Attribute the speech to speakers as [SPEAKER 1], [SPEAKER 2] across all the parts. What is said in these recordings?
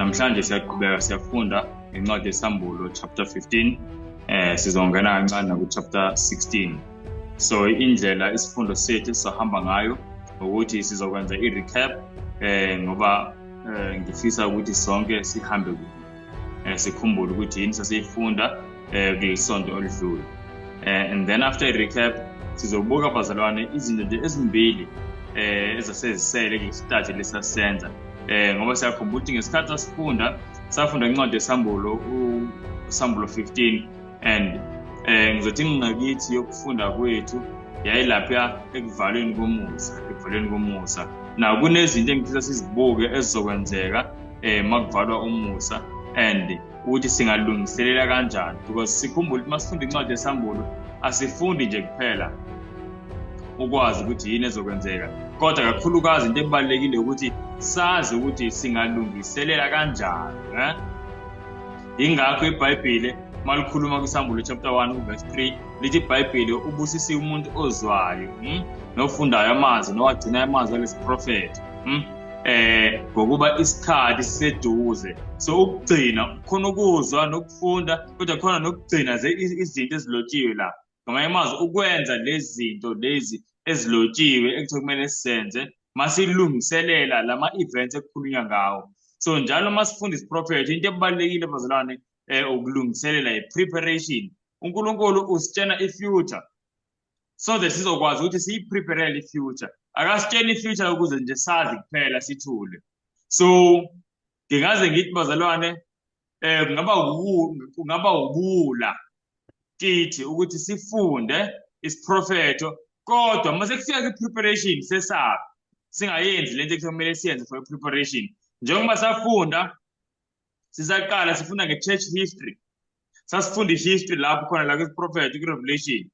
[SPEAKER 1] Namhlanje siyaqhubeka siyafunda ngencwadi yeSambulo chapter 15, sizongena kancane naku chapter 16. So indlela isifundo sethu esizohamba ngayo ukuthi sizokwenza i-recap, ngoba ngifisa ukuthi sonke sihambe kuhle, sikhumbule ukuthi yini sasiyifunda kuleli sonto olidlule. And then after i-recap sizobuka, bazalwane, izinto nje ezimbili ezasezisele kulesi lesasenza, ngoba siyakhumbula ukuthi ngesikhathi sasifunda, safunda incwadi yeSambulo, uSambulo 15, and ngizothi ingqikithi yokufunda kwethu yayilapha ekuvalweni komusa, ekuvalweni komusa. Now kunezinto engifisa sizibuke ezizokwenzeka makuvalwa umusa and ukuthi singalungiselela kanjani, because sikhumbule ukuthi masifunda incwadi yeSambulo asifundi nje kuphela ukwazi ukuthi yini ezokwenzeka, kodwa kakhulukazi into ebalulekile ukuthi sazi ukuthi singalungiselela kanjani. Ingakho iBhayibheli malikhuluma kwiSambulo chapter 1 verse 3 lithi iBhayibheli, ubusisiwe umuntu ozwayo, nofundayo amazwi, nowagcina amazwi alesiprofetho, ngokuba isikhathi siseduze. So ukugcina khona ukuzwa nokufunda, kodwa khona nokugcina izinto ezilotshiwe la. Ngamanye amazwi, ukwenza lezi zinto lezi ezilotshiwe ekuthiwa kumele sisenze masilungiselela lama events ekukhulunywa ngawo. So njalo masifunda isiprofetho, into ebalulekile, bazalwane, ukulungiselela, i-preparation. UNkulunkulu usitshena i-future so that sizokwazi ukuthi siyipreparele i-future. Akasitsheni i-future ukuze nje sazi kuphela sithule. So ngingaze ngithi, bazalwane, kungaba ubuwula kithi ukuthi sifunde isiprofetho kodwa mase kufika kwi-preparation sesabe singayenzi lento ekuthiwa kumele siyenze for i-preparation. Njengoba safunda sisaqala sifunda nge-church history, sasifunda i-history lapho khona la kwisiprofetho kwi-Revelation,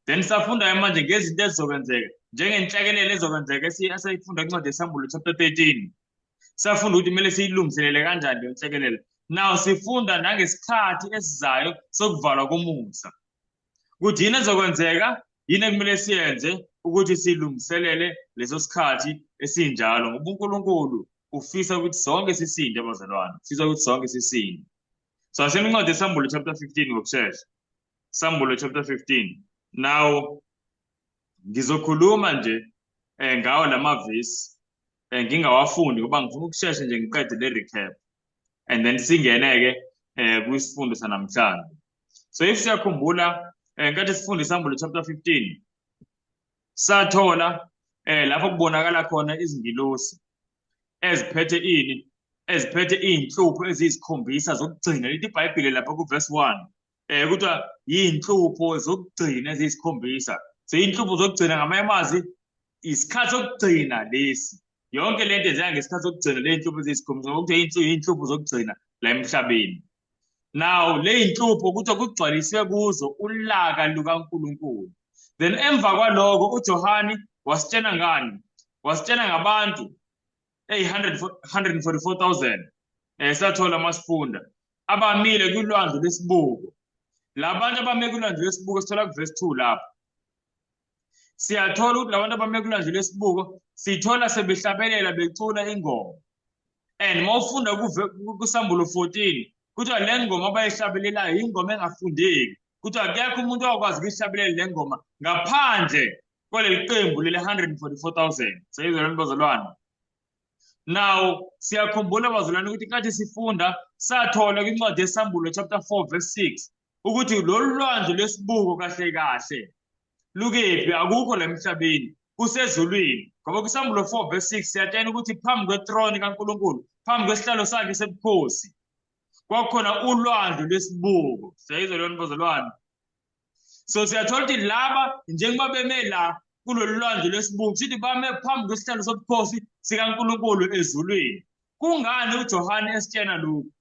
[SPEAKER 1] then safunda manje ngezinto ezizokwenzeka njengenhlekelele ezokwenzeka esayifunda kwincwadi yeSambulo chapter 13. Safunda ukuthi kumele siyilungiselele kanjani leyo nhlekelele. Now sifunda nangesikhathi esizayo sokuvalwa komusa, ukuthi yini ezokwenzeka, yini ekumele siyenze ukuthi silungiselele leso sikhathi esinjalo, ngoba uNkulunkulu ufisa ukuthi sonke sisinde, abazalwane, ufisa ukuthi sonke sisinde. So asiyeni incwadi yeSambulo chapter 15 ngokushesha. Sambulo chapter 15. Now ngizokhuluma nje ngawo lamavesi, ngingawafundi ngoba ngifuna ukushesha nje ngiqede le recap and then singene-ke kwisifundo sanamhlanje. So if siyakhumbula, ngenkathi sifunda iSambulo chapter 15, sathola lapho kubonakala khona izingilosi eziphethe ini, eziphethe iy'nhlupho eziyisikhombisa zokugcina. Lithi iBhayibhile lapha ku-verse 1 kuthiwa yiy'nhlupho zokugcina eziyisikhombisa. So iy'nhlupho zokugcina, ngamanye amazwi, isikhathi sokugcina lesi. Yonke lento yenzeka ngesikhathi sokugcina, le y'nhlupho eziyisikhombisa, ngoba kuthiwa iy'nhlupho zokugcina la emhlabeni. Now le y'nhlupho kuthiwa kugcwaliswe kuzo ulaka lukaNkulunkulu. Then emva kwaloko uJohani wasitshena ngani? Wasitshena ngabantu eyi-144,000, sathola masifunda, abamile kulwandle lwesibuko. Labantu abame kulwandle lwesibuko sithola ku-verse 2 lapho. Siyathola ukuthi labantu abame kulwandle lwesibuko sithola sebehlabelela becula ingoma. And mawufunda kuSambulo 14 kuthiwa le ngoma abayihlabelelayo ingoma engafundeki. Kuthiwa akekho umuntu owakwazi ukuyihlabelela le ngoma ngaphandle kwaleli qembu leli 144,000. Seyizwa bazalwane. Now siyakhumbula, bazalwane, ukuthi nkathi sifunda sathola kwincwadi yeSambulo chapter 4 verse 6 ukuthi lolu lwandle lwesibuko kahle kahle lukephi? Akukho la emhlabeni, kusezulwini, ngoba kwiSambulo 4 verse 6 siyatshela ukuthi phambi kwethrone kaNkulunkulu, phambi kwesihlalo sakhe sebukhosi, kwakhona ulwandle lwesibuko. Siyayizwa leyo nto, bazalwane? So siyathola ukuthi laba njengoba beme la kulolu lwandle lwesibuko, sithi bame phambi kwesihlalo sobukhosi sikaNkulunkulu ezulwini. Kungani uJohane esitshena lokhu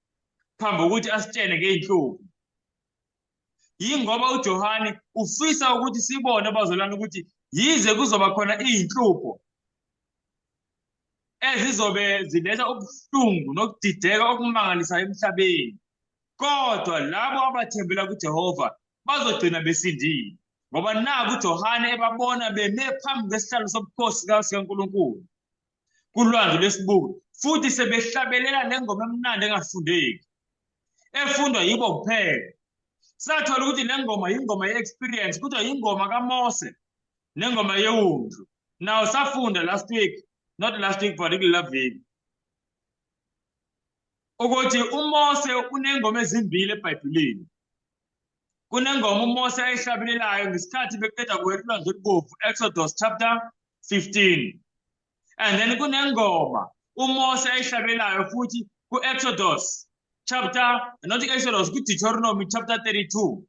[SPEAKER 1] phambi kokuthi asitshene ngey'nhlupho? Yingoba uJohane ufisa ukuthi sibone, bazalwane, ukuthi yize kuzoba khona iy'nhlupho ezizobe ziletha ubuhlungu nokudideka okumangalisayo emhlabeni, kodwa labo abathembela kuJehova bazogcina besindile, ngoba naku uJohane ebabona beme phambi kwesihlalo sobukhosi sikaNkulunkulu kulwandle lwesibuko. Futhi sebehlabelela lengoma emnandi engafundeki, efundwa yibo kuphela. Sathola ukuthi le ngoma yingoma ye-experience, kuthiwa yingoma kaMose nengoma yewundlu. Now safunda last week, not last week but kulela viki, ukuthi uMose unengoma ezimbili eBhayibhelini. Kunengoma uMose ayihlabelelayo ngesikhathi beqeda kuwela ulwandle olubovu, Exodus chapter 15. And then kunengoma uMose ayihlabelayo futhi ku-Exodus chapter, not Exodus, ku-Deuteronomy chapter 32.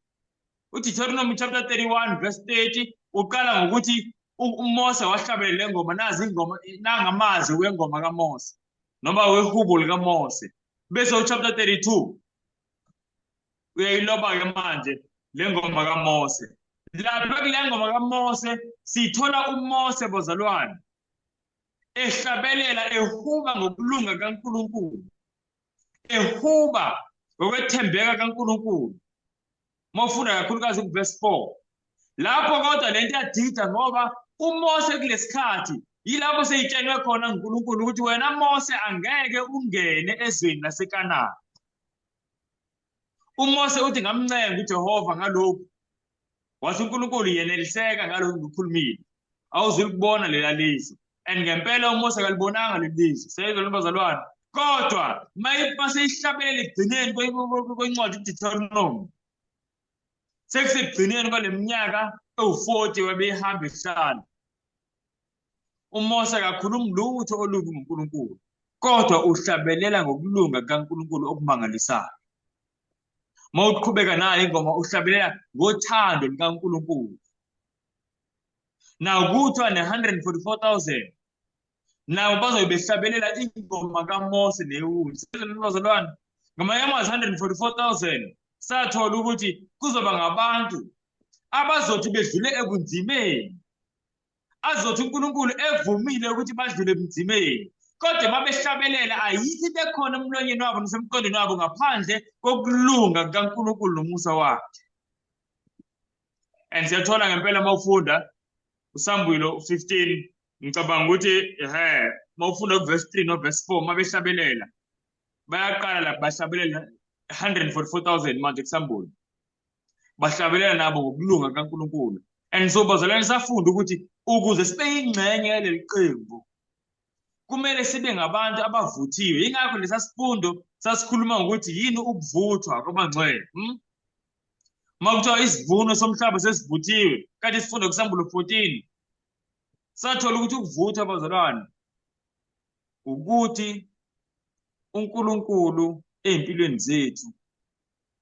[SPEAKER 1] UDeuteronomy chapter 31 verse 30 uqala ngokuthi uMose wahlabelela le ngoma, nazi ingoma, nangamazwi wengoma kaMose noma wehubo likaMose. Bese uchapter 32 uyayiloba-ke manje le ngoma kaMose. Lapha kule ngoma kaMose sithola uMose, bazalwane, ehlabelela ehuba ngokulunga kaNkulunkulu, ehuba ngokwethembeka kaNkulunkulu. Uma ufunda kakhulukazi kuverse 4 lapho, kodwa lento yadida ngoba uMose kulesikhathi yilapho seyitshelwe khona nguNkulunkulu ukuthi wena Mose angeke ungene ezweni laseKanani. UMose uthi ngamncenga uJehova ngalokhu, wathi uNkulunkulu yeneliseka ngalokhu ngikukhulumile, awuzulukubona lela lizwe. And ngempela uMose akalibonanga leli lizwe. Seyizwa bazalwane, kodwa maseyihlabelela ekugcineni kwencwadi iDeuteronomy, sekusekugcineni kwale minyaka ewu-40 wabeyihamba ehlala, uMose akakhulumi lutho olubi ngoNkulunkulu, kodwa uhlabelela ngokulunga kukaNkulunkulu okumangalisayo. Uma uqhubeka nayo ingoma, uhlabelela ngothando lukaNkulunkulu. Now kuthiwa ne-144,000 nabo bazobe behlabelela ingoma kaMose newundlu. Bazalwane, ngamanye amazwi 144,000 sathola ukuthi kuzoba ngabantu abazothi bedlule ebunzimeni, azothi uNkulunkulu evumile ukuthi badlule ebunzimeni, kodwa uma behlabelela ayikho into ekhona emlonyeni wabo nasemqondweni wabo ngaphandle kokulunga kukaNkulunkulu nomusa wakhe. And siyathola ngempela uma ufunda uSambulo 15, ngicabanga ukuthi ehe uma ufunda kuverse 3 no verse 4, uma behlabelela bayaqala lapha bahlabelela 144,000 manje kuSambulo, bahlabelela nabo ngokulunga kaNkulunkulu. And so bazalwane, safunda ukuthi ukuze sibe yingxenye yaleli qembu kumele sibe ngabantu abavuthiwe. Yingakho lesa sifundo sasikhuluma ngokuthi yini ukuvuthwa kwabangcwele. Uma kuthiwa isivuno somhlaba sesivuthiwe, kanti isifundo kuSambulo 14 sathola ukuthi ukuvuthwa, bazalwane, ukuthi uNkulunkulu ey'mpilweni zethu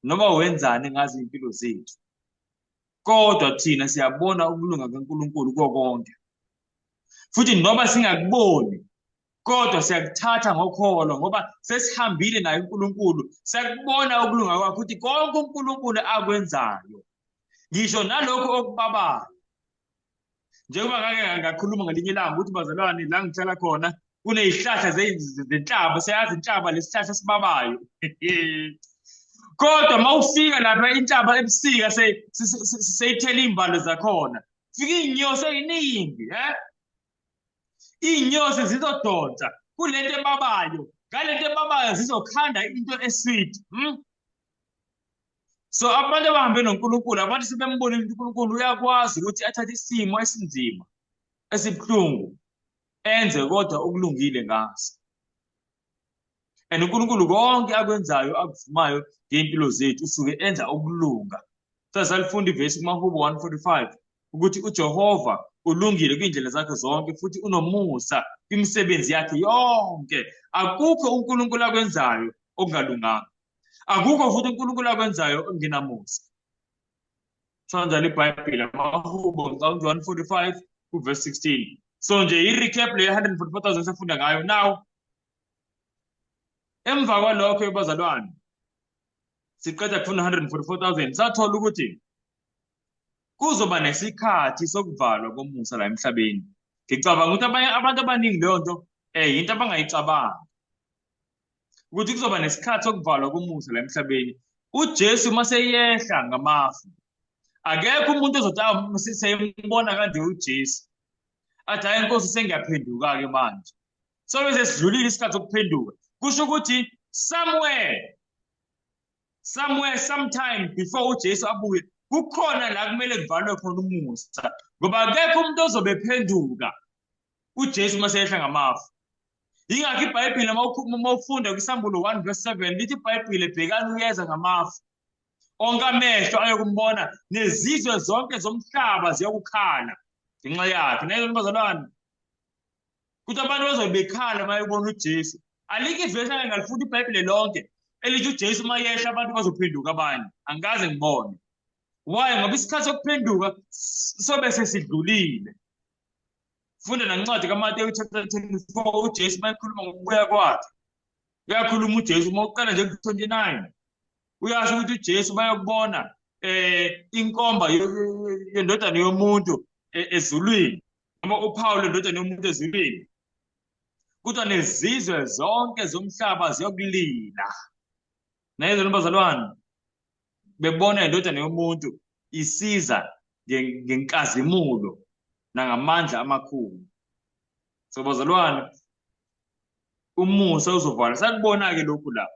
[SPEAKER 1] noma wenzani ngazo iy'mpilo zethu, kodwa thina siyabona ukulunga kaNkulunkulu kuko konke, futhi noma singakuboni kodwa siyakuthatha ngokholo ngoba sesihambile naye uNkulunkulu, siyakubona ukulunga kwakhe ukuthi konke uNkulunkulu akwenzayo, ngisho nalokhu okubabayo. Njengoba ngake ngakhuluma ngelinye ilanga ukuthi bazalwane, la ngihlala khona kunezihlahla zenhlaba, siyazi inhlaba lesihlahla esibabayo, kodwa uma ufika lapha inhlaba ebusika seyithela iy'mbalo zakhona, fika iy'nyosi ey'ningi, iy'nyosi zizodonsa kulento ebabayo, ngalento ebabayo zizokhanda into esweet. So abantu abahambe noNkulunkulu, abantu sebembonile ukuthi uNkulunkulu uyakwazi ukuthi athathe isimo esinzima esibuhlungu enze kodwa okulungile ngaso. And uNkulunkulu konke akwenzayo akuvumayo ngey'mpilo zethu usuke enza ukulunga. Sasalifunda ivesi kuMahubo 145 ukuthi uJehova ulungile kwiy'ndlela zakhe zonke futhi unomusa kwimisebenzi yakhe yonke. Akukho uNkulunkulu akwenzayo okungalunganga, akukho futhi uNkulunkulu akwenzayo okungenamusa. Kanjalo iBhayibheli, amaHubo ngicabanga 145 kuverse 16. So nje i-recap le 144,000 safunda ngayo. Now emva kwalokho bazalwane, siqeda kufunda 144,000, sathola ukuthi kuzoba nesikhathi sokuvalwa komusa la emhlabeni. Ngicabanga ukuthi abanye abantu abaningi leyo nto yinto abangayicabanga, ukuthi kuzoba nesikhathi sokuvalwa komusa la emhlabeni. UJesu uma seyehla ngamafu, akekho umuntu ozothi seyembona kanje uJesu athi, hhayi Nkosi, sengiyaphenduka-ke manje. Sobe sesidlulile isikhathi sokuphenduka. Kusho ukuthi somewhere sometime before uJesu abuye, kukhona la kumele kuvalwe khona umusa, ngoba akekho umuntu ozobe ephenduka uJesu uma seyehla ngamafu. Yingakho iBhayibheli uma ufunda kwiSambulo 1 verse 7 lithi iBhayibheli, bhekani uyeza ngamafu, onke amehlo ayokumbona, nezizwe zonke zomhlaba ziyokukhala ngenxa yakhe. Naye bazalwane, kuthi abantu bazobe bekhala uma bebona uJesu. Alikho ivesi engalifunda iBhayibheli lonke elithi uJesu uma yehla abantu bazophenduka abanye. Angikaze ngibone. Why? Ngoba isikhathi sokuphenduka sobe sesidlulile. Funda nancwadi kaMateyu chapter 24, uJesu uma ekhuluma ngokubuya kwakhe. Uyakhuluma uJesu uma uqala nje ku-29. Uyasho ukuthi uJesu bayokubona inkomba yendodana yomuntu ezulwini, noma uphawu lwendodana yomuntu ezulwini. Kodwa nezizwe zonke zomhlaba ziyokulila. Nayizona bazalwane, bebona indodana yomuntu isiza ngenkazimulo nangamandla amakhulu. So bazalwane, umusa uzovala. Sakubona-ke lokhu la.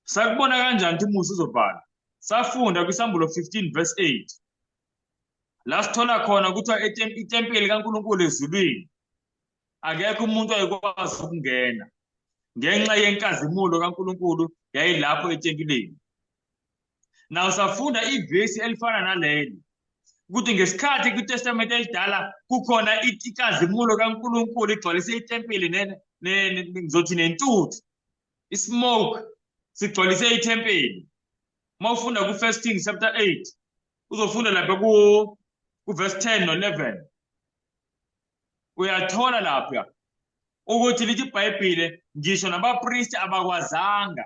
[SPEAKER 1] Sakubona kanjani ukuthi umusa uzovala? Safunda kwiSambulo 15 verse 8. La sithola khona kuthiwa itempeli kaNkulunkulu ezulwini akekho umuntu ayekwazi ukungena ngenxa yenkazimulo kaNkulunkulu yayilapho etempelini. Now safunda ivesi elifana naleli ukuthi ngesikhathi kwiTestamente elidala kukhona inkazimulo kaNkulunkulu igcwalise itempeli, ngizothi nentuthu, ismoke sigcwalise ithempeli. Uma ufunda ku-First Kings chapter 8 uzofunda lapha ku-verse 10 no-11, uyathola lapha ukuthi lithi iBhayibhile ngisho nabapristi abakwazanga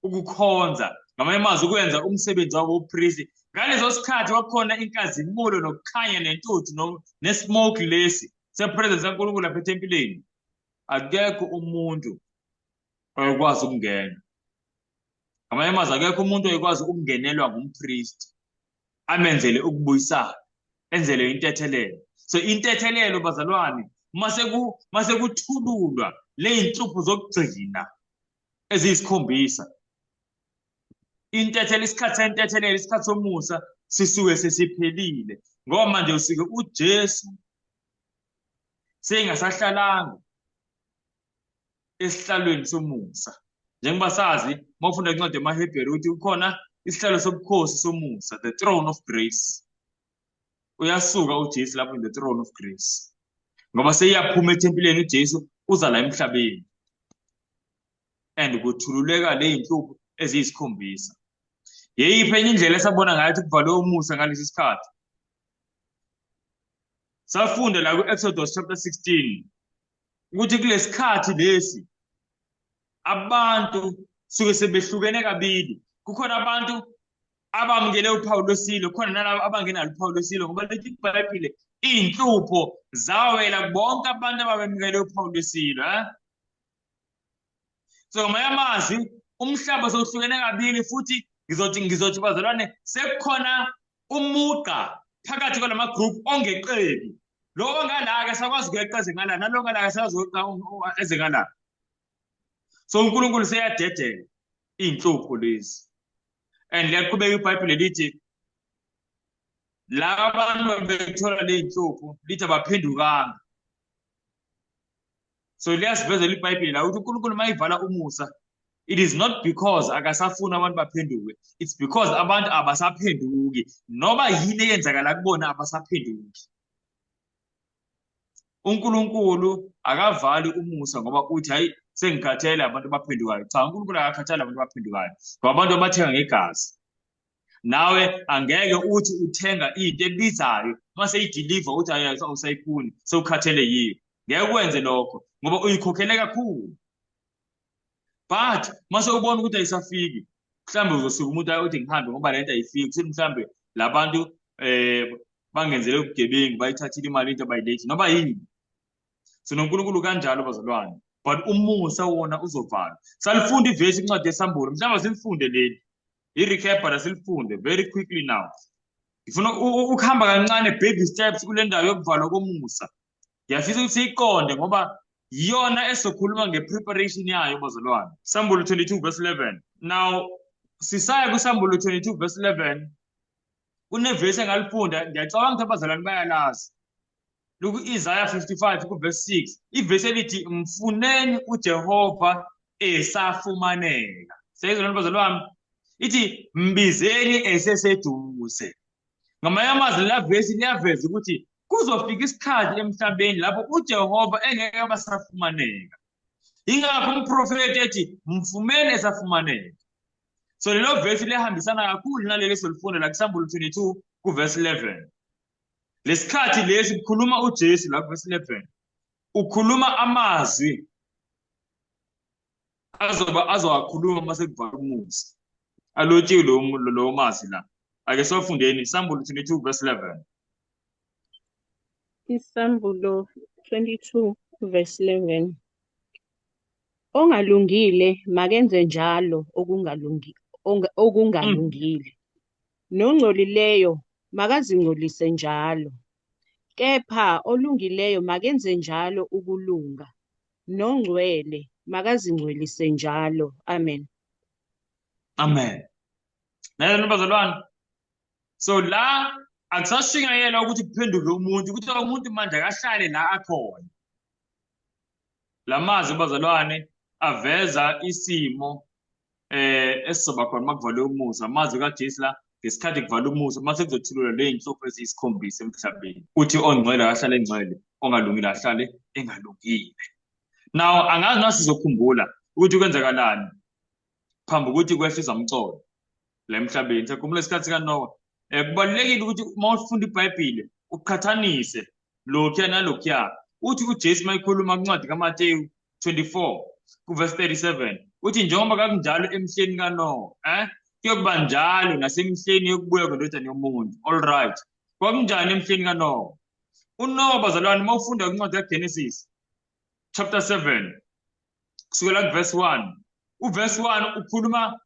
[SPEAKER 1] ukukhonza, ngamanye amazwi ukwenza umsebenzi wabo wobupristi. Ngaleso sikhathi kwakukhona inkazimulo nokukhanya nentuthu nesmoke lesi sepresence kaNkulunkulu lapha ethempelini. Akekho umuntu oyekwazi ukungena. Ngamanye amazwi akekho umuntu oyekwazi ukungenelwa ngumpristi amenzele ukubuyisana, enzele intethelelo. So intethelelo bazalwane, mase kuthululwa ley'nhlupho zokugcina eziyisikhombisa, intethelo, isikhathi sentethelelo, isikhathi somusa sisuke sesiphelile, ngoba manje usuke uJesu sengasahlalanga esihlalweni somusa. Njengoba sazi uma ufunda incwadi yamaHebheru ukuthi kukhona isihlalo sobukhosi somusa, the throne of grace. Uyasuka uJesu lapho in the throne of grace, ngoba seyaphuma ethempelini uJesu uza la emhlabeni, and kuthululeka ley'nhlupho eziyisikhombisa. Yeyiphi enye indlela esabona ngayo ukuthi kuvalwe umusa ngalesi sikhathi? Safunda la ku-Exodus chapter 16 ukuthi kulesikhathi lesi abantu suke sebehlukene kabili. Kukhona abantu abamukele uphawu lwesilo, khona nalabo abangenalo uphawu lwesilo, ngoba lithi iBhayibheli iy'nhlupho zawela bonke abantu ababemukele uphawu lwesilo. So ngamanye amazwi umhlaba sewuhlukene kabili, futhi ngizothi bazalwane sekukhona umugqa phakathi kwalama group ongeqeki. Lo ongala akasakwazi ukuyeqa eze ngala, nalo ongala akasakwazi ukuyeqa eze ngala. So uNkulunkulu seyadedela iy'nhlupho lezi. And liyaqhubeka iBhayibheli lithi laba bantu bethola ley'nhlupho lithi abaphendukanga. So liyasivezela iBhayibheli la ukuthi uNkulunkulu uma ivala umusa, it is not because akasafuni abantu baphenduke, it's because abantu abasaphenduki, noba yini eyenzakala kubona abasaphenduki. uNkulunkulu akavali umusa ngoba uthi hayi sengikhathele abantu abaphendukayo. Cha, uNkulunkulu akakhathali abantu abaphendukayo, ngoba abantu abathenga ngegazi. Nawe angeke uthi uthenga into ebizayo mase ideliver uthi hayi awusayifuni, sewukhathele yiyo. Ngeke ukwenze lokho ngoba uyikhokhele kakhulu. But mase ubona ukuthi ayisafiki, mhlambe uzosuka umuntu uthi ngihambe ngoba lento ayifiki, kuthi mhlambe labantu bangenzele ubugebengu, bayithathile imali into abayilethi noma yini. So noNkulunkulu kanjalo bazalwane, but umusa wona uzovalwa. Salifunda ivesi incwadi yeSambulo, mhlawumbe silifunde leli i-recap, but asilifunde very quickly now. Ngifuna ukuhamba kancane, baby steps, kule ndawo yokuvalwa komusa. Ngiyafisa ukuthi siyiqonde ngoba yiyona esokhuluma nge-preparation yayo bazalwane. Sambulo 22 verse 11. Now sisaya kuSambulo 22 verse 11, kunevesi engalifunda, ngiyacabanga ukuthi abazalwane bayalazi. Luku-Isaya 55 kuverse 6, ivesi elithi mfuneni uJehova esafumaneka. Siyayizwa bazalwane? Ithi mbizeni eseseduze. Ngamanye amazwi la vesi liyaveza ukuthi kuzofika isikhathi emhlabeni lapho uJehova engeke abasafumaneka. Ingakho umprofethi ethi mfumeni esafumaneka. So lelo vesi liyahambisana kakhulu naleli solifunda la kuSambulo 22 kuverse 11. Lesikhathi lesi kukhuluma uJesu la kuverse 11. Ukhuluma amazwi azoba azowakhuluma uma sekuvala umuzi. Alotshiwe lowo mazwi la. Ake siwafundeni Sambulo 22 verse 11.
[SPEAKER 2] Isambulo 22 verse 11. Ongalungile makenze njalo okungalungile, nongcolileyo makazingcolise njalo. Kepha olungileyo makenze njalo ukulunga, nongcwele makazingcwelise njalo. Amen.
[SPEAKER 1] Amen. Nalelo bazalwane. So la akusashingayelwa ukuthi kuphenduke umuntu, ukuthi umuntu manje akahlale la akhona. Lamazwi bazalwane aveza isimo esizoba khona makuvalwe umuzi. Amazwi kaJesu la ngesikhathi kuvalwe umuzi, mase kuzothululwa le zinhlupho eziyisikhombisa emhlabeni. Uthi ongcwele akahlale engcwele, ongalungile ahlale engalungile. Now angazi na sizokhumbula ukuthi kwenzakalani phambi ukuthi kwehle izamcolo la emhlabeni. Sakhumbula isikhathi sikaNoah. Kubalulekile ukuthi uma ufunda iBhayibheli uqhathanise lokhuya nalokhuya. Uthi uJesu mayikhuluma kuncwadi kaMateyu 24 kuverse 37, uthi njengoba kakunjalo emihleni kaNoah, kuyokuba njalo nasemihleni yokubuya kwendodana yomuntu. All right. Kwakunjani emihleni kaNoah? UNoah bazalwane, uma ufunda kuncwadi kaGenesis chapter 7 kusukela kuverse 1, uverse 1 ukhuluma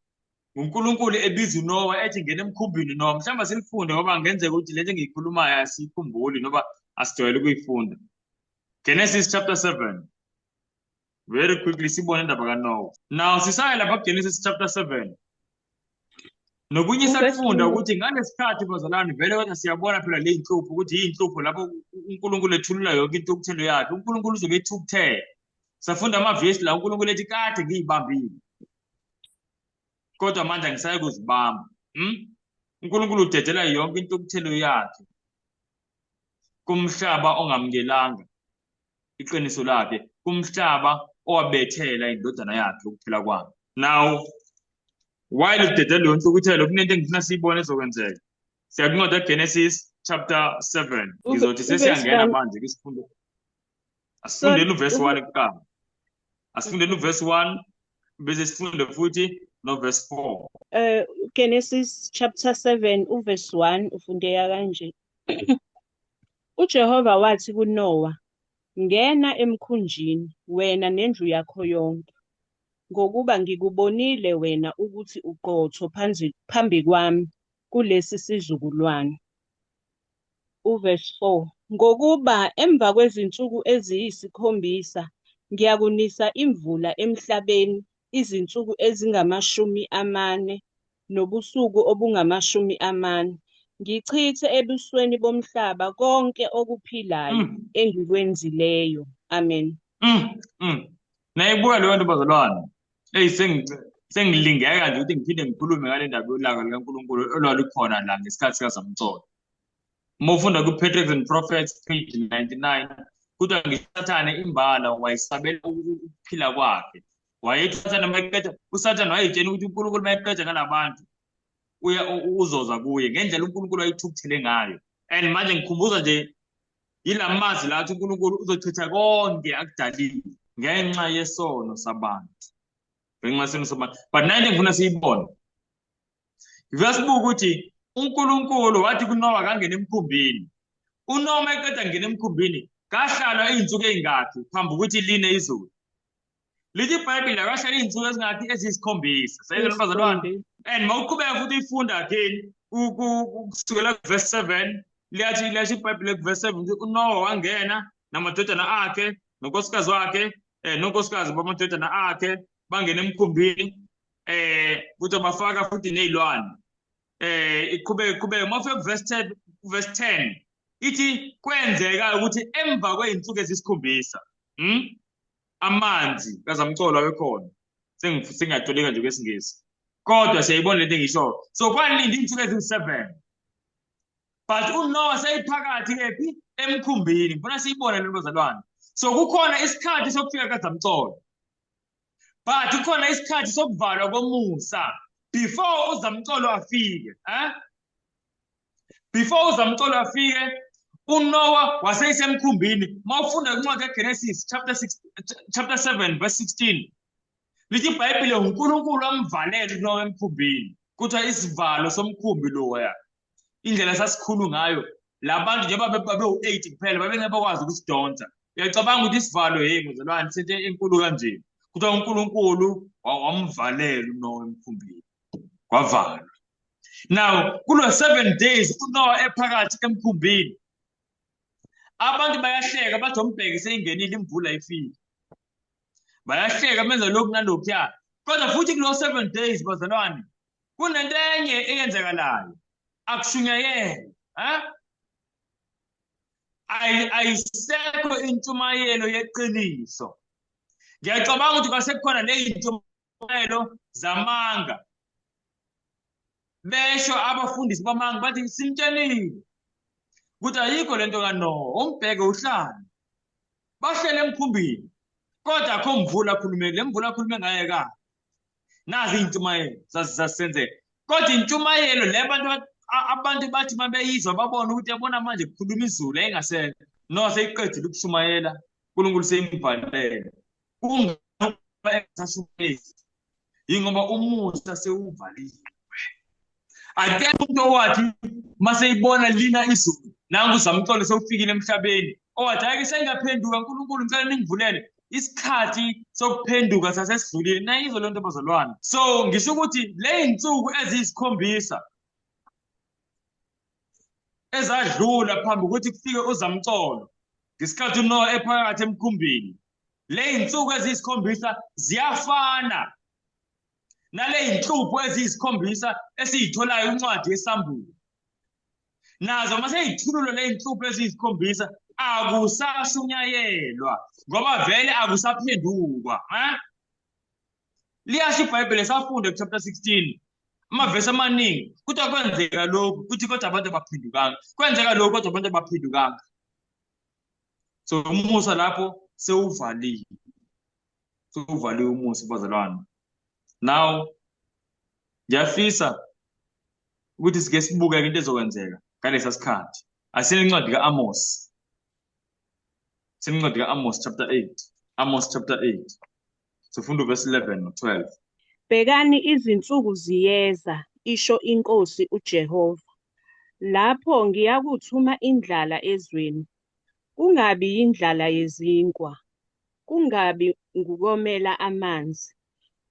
[SPEAKER 1] ngoNkulunkulu ebiza uNoah ethi ngena emkhumbini Noah. Mhlawumbe silifunde ngoba kungenzeka ukuthi lento engiyikhulumayo asiyikhumbuli noma asijwayele ukuyifunda. Genesis chapter 7. Very quickly sibone indaba kaNoah. Now sisaya lapha kuGenesis chapter 7. Nokunye sakufunda ukuthi ngalesikhathi bazalwane vele kodwa siyabona phela le inhlupho ukuthi yinhlupho lapho uNkulunkulu ethulula yonke intukuthelo yakhe. uNkulunkulu uzobe ethukuthele. Safunda amavesi la uNkulunkulu ethi kade ngiyibambile, kodwa manje angisayi kuzibamba. uNkulunkulu udedela yonke intukuthelo yakhe kumhlaba ongamukelanga iqiniso lakhe, kumhlaba owabethela indodana yakhe ukuphila kwayo. Now while udedela leyo ntukuthelo, kunento engifuna siyibone ezokwenzeka. Siya kuncwadi kaGenesis chapter 7. Ngizothi sesiyangena manje kwisifundo. Asifundeni uverse 1 kuqala. Asifundeni uverse 1 bese sifunde futhi no verse
[SPEAKER 2] 4. Genesis chapter 7 uverse 1 ufundeka kanje. UJehova wathi kuNoah, ngena emkhunjini wena nendlu yakho yonke, ngokuba ngikubonile wena ukuthi uqotho phambi kwami kulesi sizukulwane. Uverse 4, ngokuba emva kwezinsuku eziyisikhombisa ngiyakunisa imvula emhlabeni izinsuku ezingama-40 nobusuku obungama-40, ngichithe ebusweni bomhlaba konke okuphilayo engikwenzileyo. Amen.
[SPEAKER 1] Nayibuka leyo nto bazalwane, eyi sengilingeka nje ukuthi ngiphinde ngikhulume ngale ndaba yolaka likaNkulunkulu olwalukhona la ngesikhathi sikaZamcolo. Uma ufunda ku-Patriarchs and Prophets page 99, kuthiwa ngiSathane imbala wayesabela ukuphila kwakhe. Wayethi uSathane mayeqeda, uSathane wayetshela ukuthi uNkulunkulu mayeqeda ngalabantu uya uzoza kuye ngendlela uNkulunkulu ayithukuthele ngayo. And manje ngikhumbuza nje yilamazwi la athi uNkulunkulu uzochitha konke akudalile ngenxa yesono sabantu. Ngenxa yesono sabantu. But nayo into engifuna siyibone. Ngifuna sibuke ukuthi uNkulunkulu wathi kuNoah kangena emkhumbini. UNoah mayeqeda ngena emkhumbini, kahlala izinsuku ezingakhi phambi ukuthi line izulu. Lithi iBhayibheli akahlala izinsuku ezingakhi eziyisikhombisa. Sayizwa bazalwane. And mawuqhubeka futhi uyifunda again kusukela kuverse 7, liyathi lasho iBhayibheli kuverse 7 ukuthi uNoah wangena Namadodana akhe nonkosikazi wakhe, nonkosikazi bamadodana akhe bangena emkhumbini, futhi bafaka futhi nezilwane. Iqhubeke iqhubeke, mawufika kuverse 10, verse 10 ithi kwenzeka ukuthi emva kwey'nsuku ezisikhombisa, amanzi kazamcolo abekhona. Sengiyatolika nje kwesiNgisi, kodwa siyayibona lento engishoyo. So kwalinda iy'nsuku eziwu-7, but uNoah seyiphakathi kephi? Emkhumbini. Ngifuna siyibone lento bazalwane. So kukhona isikhathi sokufika kazamcolo, but kukhona isikhathi sokuvalwa komusa before uzamcolo afike. Before uzamcolo afike, uNoah waseyisemkhumbini. Mawufunda incwadi kaGenesis chapter 6, chapter 7 verse 16, lithi iBhayibheli uNkulunkulu amvalele uNoah emkhumbini. Kuthiwa isivalo somkhumbi loya, indlela sasikhulu ngayo labantu, njengoba babewu-8 kuphela, babengeke bakwazi ukusidonsa. Uyacabanga ukuthi isivalo, hey mzalwane, sento enkulu kanje. Kuthiwa uNkulunkulu wamvalela uNoah emkhumbini, kwavalwa. Now kulo 7 days uNoah ephakathi emkhumbini, abantu bayahleka bathi umbheke seyingenile imvula ifike, bayahleka benza lokhu nalokhuya. Kodwa futhi kulo 7 days bazalwane kunento enye eyenzekalayo, akushunyayelwa. Ayisekho intshumayelo yeqiniso. Ngiyacabanga ukuthi kwasekukhona ley'ntshumayelo zamanga, besho abafundisi bamanga bathi simtshelile ukuthi ayikho lento kaNoah, umbheke uhlale. Bahlele emkhumbini, kodwa akho mvula akhulume, le mvula akhulume ngayo ka nazi iy'ntshumayelo zazisenzeka. Kodwa intshumayelo le abantu bathi mabeyizwa babona ukuthi yabona manje kukhuluma izulu engasekho. No seyiqedile ukushumayela, uNkulunkulu seyimvalele. Kungani engasashumayeli? Yingoba umusa sewuvaliwe. Akekho umuntu owathi maseyibona lina izulu, nangu uzamcolo sewufikile emhlabeni, owathi hhayi-ke sengiyaphenduka, uNkulunkulu ngicela ningivulele. Isikhathi sokuphenduka sasesidlulile. Nayizwa le nto bazalwane. So ngisho ukuthi le y'nsuku eziyisikhombisa ezadlula phambi ukuthi kufike uzamcolo, ngesikhathi uNoah ephakathi emkhumbini, le y'nsuku eziyisikhombisa ziyafana nale y'nhlupho eziyisikhombisa esiyitholayo incwadi yeSambulo. Nazo uma seyithululwa le y'nhlupho eziyisikhombisa akusashunyayelwa ngoba vele akusaphendukwa. Liyasho iBhayibheli, safunda ku-chapter 16 amavesi amaningi, kuthiwa kwenzeka lokhu, kuthi kodwa abantu abaphendukanga, kwenzeka lokhu kodwa abantu abaphendukanga. So umusa lapho sewuvaliwe, sewuvaliwe umusa bazalwane. Now ngiyafisa ukuthi sike sibuke into ezokwenzeka ngalesa sikhathi. Asine incwadi kaAmos, sinencwadi kaAmos chapter 8, Amos chapter 8, sifunda uverse 11 no-12.
[SPEAKER 2] Bhekani, izinsuku ziyeza, isho iNkosi uJehova, lapho ngiyakuthuma indlala ezweni, kungabi yindlala yezinkwa, kungabi ngukomela amanzi,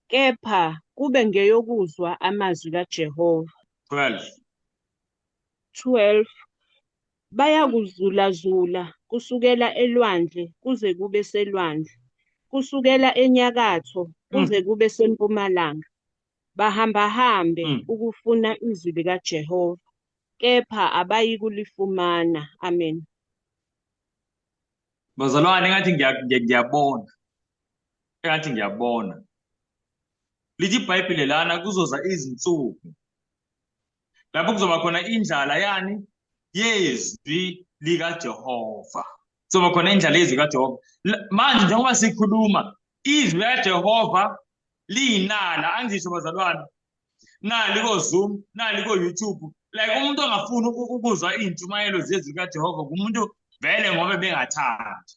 [SPEAKER 2] kepha kube ngeyokuzwa amazwi kaJehova.
[SPEAKER 1] 12.
[SPEAKER 2] 12 Bayakuzulazula kusukela elwandle kuze kube selwandle, kusukela enyakatho kuze kube sempumalanga, bahambahambe ukufuna izwi likaJehova, kepha abayikulifumana. Amen.
[SPEAKER 1] Bazalwane, engathi ngiyabona, engathi ngiyabona. Lithi iBhayibheli lana kuzoza izinsuku lapho kuzoba khona indlala yani yezwi likaJehova. Kuzoba khona indlala yezwi likaJehova. Manje njengoba sikhuluma, izwi likaJehova liyinala, angisho bazalwane, nali ko-Zoom, nali ko-YouTube. Like umuntu ongafuni ukuzwa iy'ntshumayelo zezwi likaJehova ngumuntu vele ngoba bengathandi.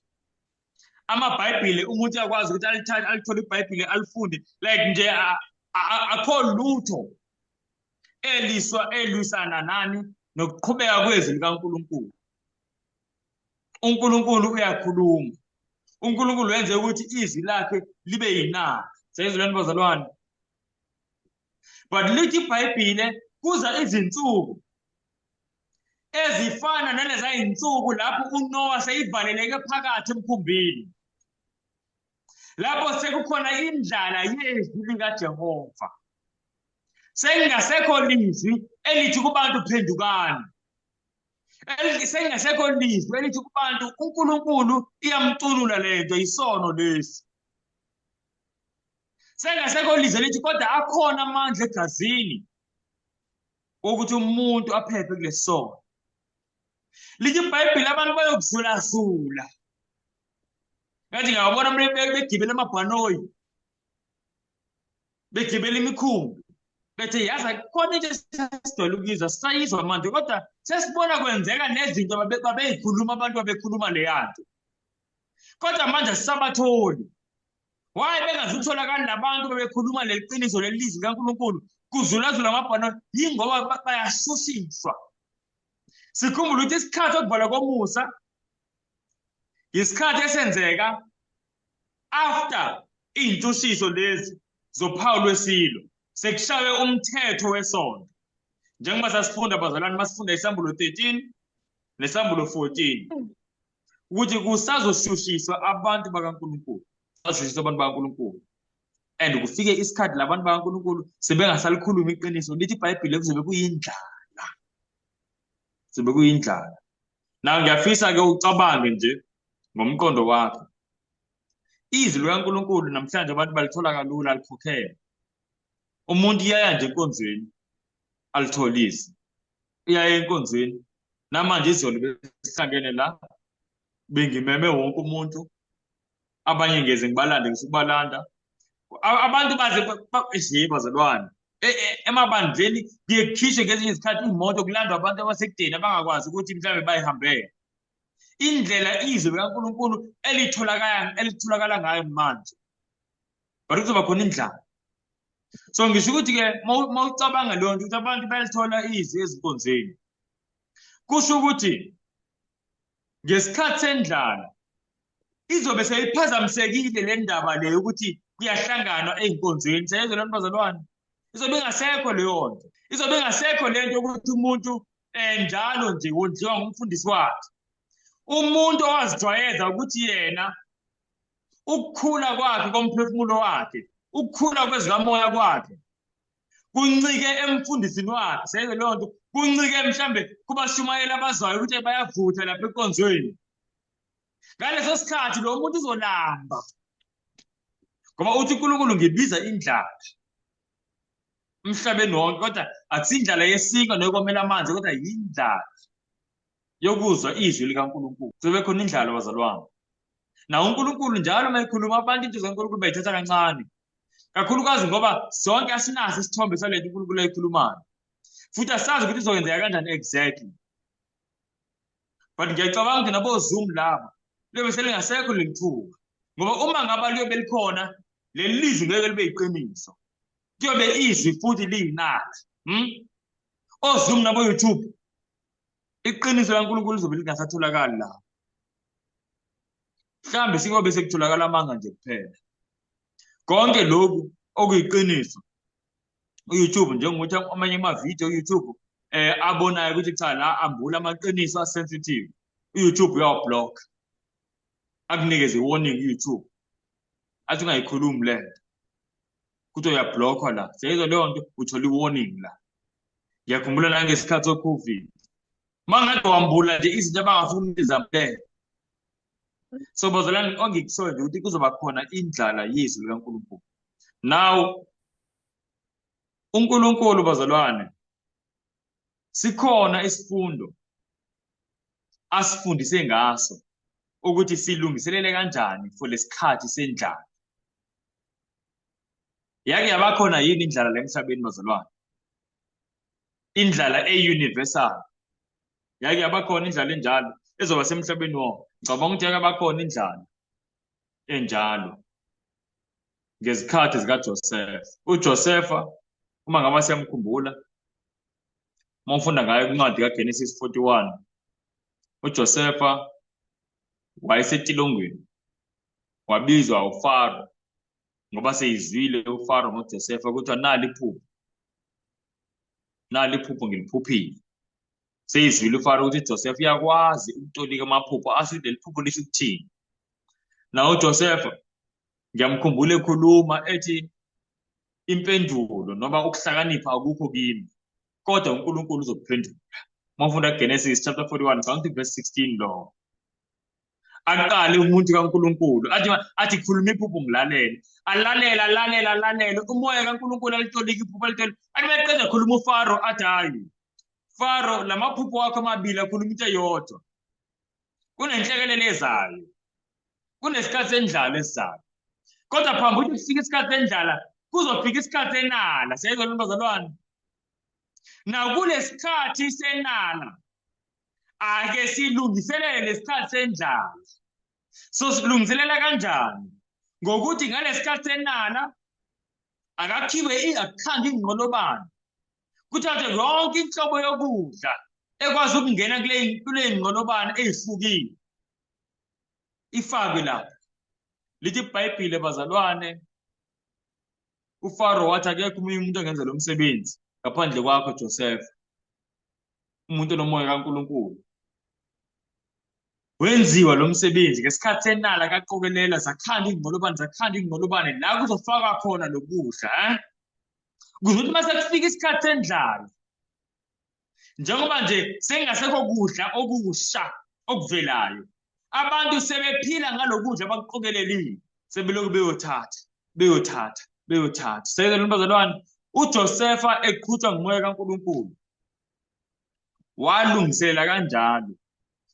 [SPEAKER 1] AmaBhayibheli umuntu uyakwazi ukuthi alithathe, alithole iBhayibheli alifunde, like nje akho lutho eliswa elwisana nani nokuqhubeka kwezwi likaNkulunkulu. uNkulunkulu uyakhuluma. uNkulunkulu wenze ukuthi izwi lakhe libe yinaka. Seyizwelani bazalwane? But lithi iBhayibhile kuza izinsuku Ezifana naleza iy'nsuku lapho uNowa seyivaleleke phakathi emkhumbini, lapho sekukhona indlala yezwi likaJehova, sekungasekho lizwi elithi kubantu phendukani, sekungasekho lizwi elithi kubantu uNkulunkulu iyamculula lento, isono lesi. Sengasekho lizwi elithi kodwa akhona amandla egazini wokuthi umuntu aphephe kulesi sono. Lithi iBhayibheli abantu bayokuzulazula. Ngathi ngiyabona begibela amabhanoyi, begibela imikhumbi, bethe yazi akukhona into esijwayele ukuyizwa, sisayizwa manje kodwa sesibona kwenzeka nezinto babeyikhuluma abantu babekhuluma leya nto, kodwa manje sisabatholi. Why bengazutholakali labantu bebekhuluma leli qiniso leli lizwi likaNkulunkulu kuzulazula amabhanoyi? Yingoba bayashushiswa. Sikhumbule ukuthi isikhathi sokuvalwa komusa yisikhathi esenzeka after iy'nshushiso lezi zophawu lwesilo, sekushawe umthetho wesonto. Njengoba sasifunda bazalwane, masifunda isambulo 13 nesambulo 14, ukuthi kusazoshushiswa abantu bakaNkulunkulu, kusazoshushiswa abantu bakaNkulunkulu. And kufike isikhathi labantu bakaNkulunkulu sebengasalikhulumi iqiniso, lithi iBhayibheli kuzobe kuyindlala, kuzobe kuyindlala. Na ngiyafisa-ke ucabange nje ngomqondo wakho, izwi likaNkulunkulu namhlanje abantu balithola kalula, alikhokhelwe. Umuntu uyaya nje enkonzweni alitholise, uyaya enkonzweni. Namanje izolo besihlangene la, bengimeme wonke umuntu, abanye ngeze ngibalande, ngisukubalanda. Abantu baze nje bazalwane emabandleni kuye kukhishwe ngezinye izikhathi iy'moto kulandwa abantu abasekudeni abangakwazi ukuthi mhlawumbe bayihambele. Indlela izwi likaNkulunkulu elitholakala ngayo manje, but kuzoba khona indlala. So ngisho ukuthi-ke uma ucabanga leyo nto ukuthi abantu bayalithola izwi ezinkonzweni, kusho ukuthi ngesikhathi sendlala izobe seyiphazamisekile le ndaba le yokuthi kuyahlanganwa ey'nkonzweni. Seyezwe lento bazalwane, izobe ingasekho leyo nto, izobe ingasekho le nto yokuthi umuntu njalo nje wondliwa ngumfundisi wakhe. Umuntu owazijwayeza ukuthi yena ukukhula kwakhe komphefumulo wakhe, ukukhula kwezikamoya kwakhe kuncike emfundisini wakhe. Seyezwe leyo nto, kuncike mhlambe kubashumayeli abazwayo ukuthi bayavutha lapha enkonzweni. Ngaleso sikhathi lo muntu uzolamba, ngoba uthi uNkulunkulu ngibiza indlala emhlabeni wonke, kodwa akusindlala yesinkwa neyokomela amanzi, kodwa yindlala yokuzwa izwi likaNkulunkulu. Kuzobe khona indlala bazalwane. Na uNkulunkulu njalo uma ekhuluma abantu into zaNkulunkulu bayithatha kancane, kakhulukazi ngoba sonke asinaso isithombe salento uNkulunkulu ayikhulumayo, futhi asazi ukuthi izokwenzeka kanjani exactly. But ngiyacabanga ukuthi nabo-Zoom laba liyobe selingasekho leli thuba, ngoba uma ngaba liyobe likhona leli lizwi ngeke libe yiqiniso, kuyobe izwi futhi liyinathi. O-Zoom nabo-YouTube, iqiniso laNkulunkulu lizobe lingasatholakali lapho. Mhlawumbe sikobe sekutholakala amanga nje kuphela. Konke lokhu okuyiqiniso uYouTube, njengokuthi amanye amavidiyo uYouTube abonayo ukuthi cha la ambula amaqiniso asensitive, uYouTube uyawablock, akunikeze i-warning uYouTube, athi ungayikhulumi le nto, kuthi uyablockwa la. Seyizwa leyo nto, uthola i-warning la. Ngiyakhumbula nangesikhathi so-COVID, uma ngabe wambula nje izinto abangafuni izambulele. So bazalwane, ongikushoyo nje ukuthi kuzoba khona indlala yezwi likaNkulunkulu. Now uNkulunkulu bazalwane, sikhona isifundo asifundise ngaso ukuthi silungiselele kanjani for lesikhathi sendlala. Yake yabakhona yini indlala la emhlabeni bazalwane? Indlala e-universal. Yake yabakhona indlala enjalo ezoba semhlabeni wonke. Ngicabanga ukuthi yake yabakhona indlala enjalo ngezikhathi zikaJoseph. UJosepha, uma ngabe siyamkhumbula, uma ufunda ngayo kwincwadi kaGenesis 41, uJosepha wayesetilongweni, wabizwa uFaro ngoba seyizwile uFaro ngoJosepha ukuthi nali iphupho, nali iphupho ngiliphuphile. Seyizwile uFaro ukuthi uJoseph uyakwazi ukutolika amaphupho, asho leli phupho lisho ukuthini. Nawo uJoseph ngiyamkhumbula ekhuluma ethi impendulo noma ukuhlakanipha akukho kimi, kodwa uNkulunkulu uzokuphendula. Uma ufunda Genesis chapter 41, ngicabanga ukuthi verse 16 lo. Aqale umuntu kaNkulunkulu athi khuluma iphupho ngilalele, alalele alalele alalele, umoya kaNkulunkulu alitolika iphupho alitolika, athi meqeda khuluma uFaro athi hayi Faro, lamaphupho wakho amabili akhuluma into eyodwa, kunenhlekelele ezayo, kunesikhathi sendlala esizayo, kodwa phambi ukuthi kufike isikhathi sendlala kuzofika isikhathi senala. Siyayizwa lento bazalwane? Nakulesikhathi senala ake silungiselele lesikhathi sendlala. So silungiselela kanjani? Ngokuthi ngalesikhathi senala akakhiwe akukhanda ingqolobane, kuthathwe yonke inhlobo yokudla ekwazi ukungena kule ngqolobane eyihlukile ifakwe lapha. Lithi iBhayibhile bazalwane, uFaro wathi akekho omunye umuntu ongenza lo msebenzi ngaphandle kwakho Joseph, umuntu onomoya kaNkulunkulu. Wenziwa lo msebenzi ngesikhathi senala kaqokelela, zakhanda iy'nqolobane, zakhanda iy'nqolobane la kuzofakwa khona lokudla, eh? Kuze ukuthi uma sekufika isikhathi sendlala, njengoba nje sengasekho kudla okusha okuvelayo, abantu sebephila ngalokudla abakuqokelelile, sebelokhu beyothatha beyothatha beyothatha. Seyizwa bazalwane, uJosefa eqhutshwa ngumoya kaNkulunkulu walungisela kanjalo,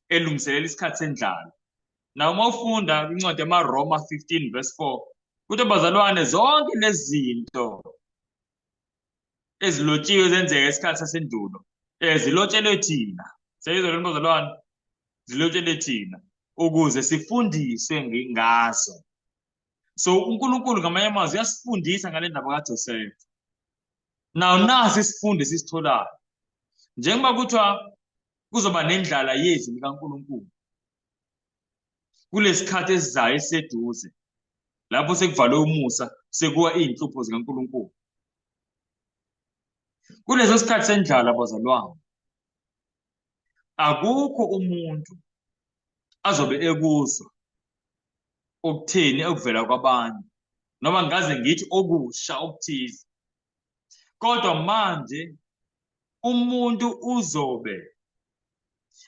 [SPEAKER 1] elungiselela isikhathi sendlala. Naw uma ufunda incwadi yamaRoma 15 verse 4, kuthi bazalwane zonke lezi zinto ezilotshiwe zenzeka isikhathi sasendulo, zilotshelwe thina. Seyizwa lento bazalwane, zilotshelwe thina ukuze sifundiswe ngazo. So uNkulunkulu ngamanye amazwi uyasifundisa ngale ndaba kaJoseph. Now nasi isifundo esisitholayo, njengoba kuthiwa kuzoba nendlala yezwi likaNkulunkulu kulesikhathi esizayo esiseduze, lapho sekuvalwe umusa, sekuwa iy'nhlupho zikaNkulunkulu. Kuleso sikhathi sendlala bazalwane, akukho umuntu azobe ekuzwa okutheni okuvela kwabanye, noma ngaze ngithi okusha okuthize, kodwa manje umuntu uzobe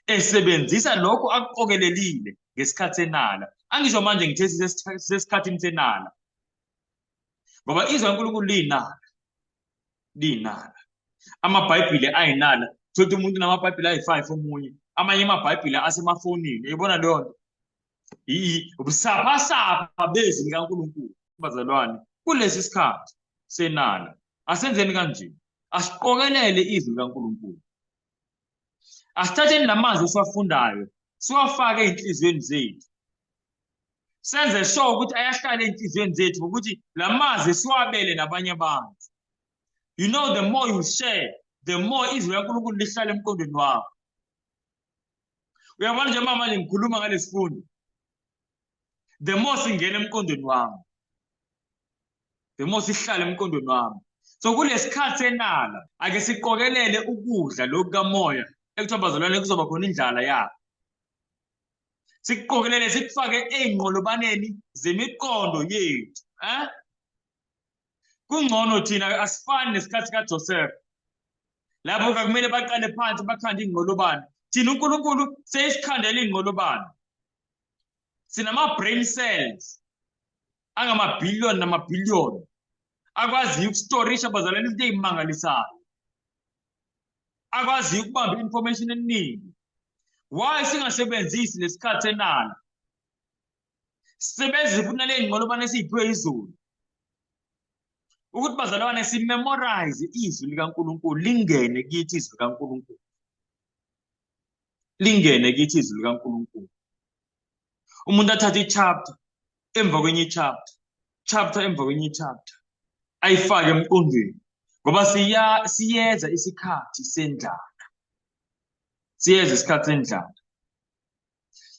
[SPEAKER 1] esebenzisa lokho akuqokelelile ngesikhathi senala. Angisho manje ngithe sisesikhathini senala, ngoba izwi laNkulunkulu liyinala, liyinala. AmaBhayibhile ayinala, thothi umuntu namabhayibhile ayi-5 omunye, amanye amabhayibhile asemafonini, uyibona leyo nto? Ubusaphasapha bezwi likaNkulunkulu. Bazalwane, kulesi sikhathi senala asenzeni kanje, asiqokelele izwi likaNkulunkulu, asithatheni lamazwi esiwafundayo siwafake ey'nhliziyweni zethu, senze sure ukuthi ayahlala ey'nhliziyweni zethu ngokuthi lamazwi siwabele nabanye abantu. You know, the more you share, the more izwi likaNkulunkulu lihlala emqondweni wakho. Uyabona nje mama nje ngikhuluma ngalesifundo, the more singena emqondweni wami, the more sihlala emqondweni wami. So kulesikhathi senala ake siqokelele ukudla lokhu kamoya ekuthiwa bazalwane kuzoba khona indlala yakho, sikuqokelele sikufake ey'nqolobaneni zemiqondo yethu, eh? Kungcono thina asifani nesikhathi kaJoseph lapho kwakumele baqale phansi bakhande iy'nqolobane. Thina uNkulunkulu seyisikhandela iy'nqolobane, sinama-brain cells angamabhiliyoni namabhiliyoni akwaziyo ukustorisha bazalwane izinto ey'mangalisayo, akwaziyo ukubamba i-information eningi. Why singasebenzisi lesikhathi enalo, sisebenzise futhi nale nqolobane esiyiphiwe izulu, ukuthi bazalwane simemorize izwi likaNkulunkulu, lingene kithi izwi likaNkulunkulu, lingene kithi izwi likaNkulunkulu. Umuntu athathe i-chapter emva kwenye i-chapter, chapter emva kwenye i-chapter, ayifake emqondweni, ngoba siyeza isikhathi sendlala, siyeza isikhathi sendlala.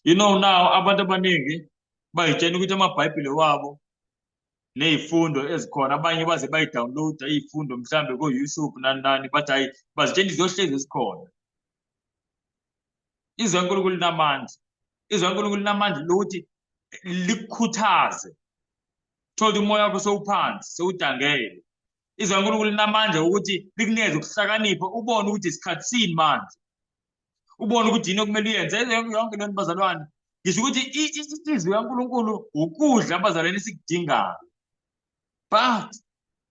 [SPEAKER 1] You know now abantu abaningi bayitshena ukuthi amaBhayibheli wabo ney'fundo ezikhona, abanye baze bayi-download-a iy'fundo mhlambe ko-YouTube nani nani, bathi hhayi bazitshena izohlezi zikhona. Izwi likaNkulunkulu linamandla. Izwi likaNkulunkulu linamandla lokuthi likukhuthaze. Thola umoya wakho sewuphansi, sewudangele. Izwi likaNkulunkulu linamandla ukuthi likunikeze ukuhlakanipha, ubone ukuthi isikhathi sini manje. Ubone ukuthi yini okumele uyenze. Yonke lento bazalwane. Ngisho ukuthi izwi likaNkulunkulu ukudla abazalwane esikudingayo. But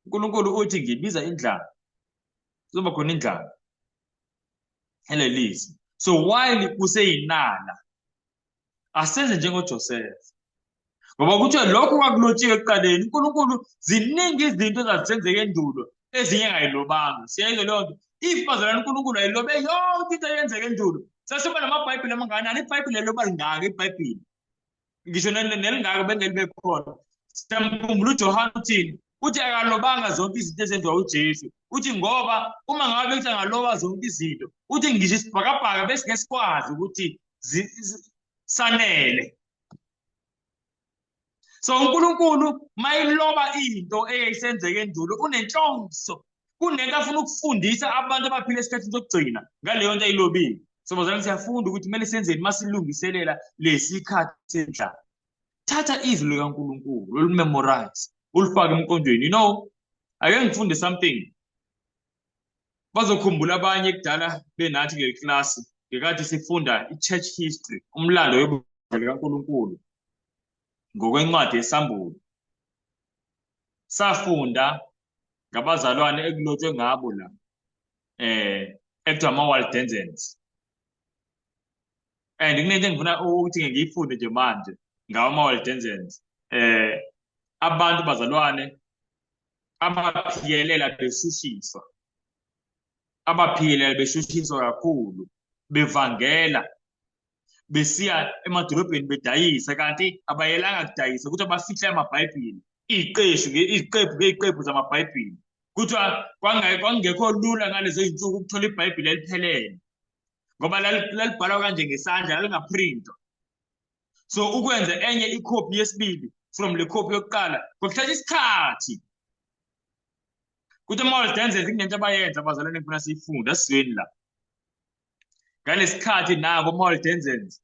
[SPEAKER 1] uNkulunkulu uthi ngibiza indlala. Kuzoba khona indlala. Elelizwi. So while kuseyinala asenze njengoJoseph. Ngoba kuthiwa lokho kwakulotshiwe ekuqaleni, uNkulunkulu ziningi izinto ezazisenzeka endulo ezinye engayilobanga. Siyayizwa leyo nto. If bazalwane uNkulunkulu ayilobe yonke into eyenzeka endulo, sasiba namabhayibheli amangakanani? IBhayibheli liloba lingaka iBhayibheli. Ngisho nelingaka bengelibe khona. Siyamkhumbula uJohane uthini? Uthi akalobanga zonke izinto ezenziwa uJesu. Uthi ngoba uma ngabe uthi angaloba zonke izinto, uthi ngisho isibhakabhaka besingeke sikwazi ukuthi sanele. So uNkulunkulu mayiloba into eyayisenzeka endulo unenhloso, kunento afuna ukufundisa abantu abaphila esikhathini sokugcina ngaleyo nto ayilobile. So bazalwane siyafunda ukuthi kumele senzeni masilungiselela lesikhathi sendlala. Thatha izwi likaNkulunkulu ulimemorize, ulifake emqondweni. You know, ake ngifunde something. Bazokhumbula abanye kudala benathi kuleli klasi ngekathi sifunda i-church history, umlando webandla likaNkulunkulu ngokwencwadi yeSambulo. Safunda ngabazalwane ekulotshwe ngabo la ekuthiwa ama-Waldensians. And kunento engifuna ukuthi ngiyifunde nje manje ngawo ama-Waldensians. Abantu bazalwane abaphikelela beshushiswa, abaphikelela beshushiswa kakhulu, bevangela besiya emadolobheni bedayisa, kanti abayelanga kudayisa, ukuthi abafihle amabhayibheli, iziqeshu iziqephu ngeziqephu zamabhayibheli. Kuthiwa kwakungekho lula ngalezo zinsuku ukuthola ibhayibheli eliphelele, ngoba lalibhalwa kanje ngesandla, lalingaprintwa. So ukwenza enye ikhophi yesibili from le khophi yokuqala kwakuthatha isikhathi. Kuthi ama-Waldensians kunento abayenza abazalwane engifuna siyifunde, asizweni la. Ngalesikhathi nabo ama-Waldensians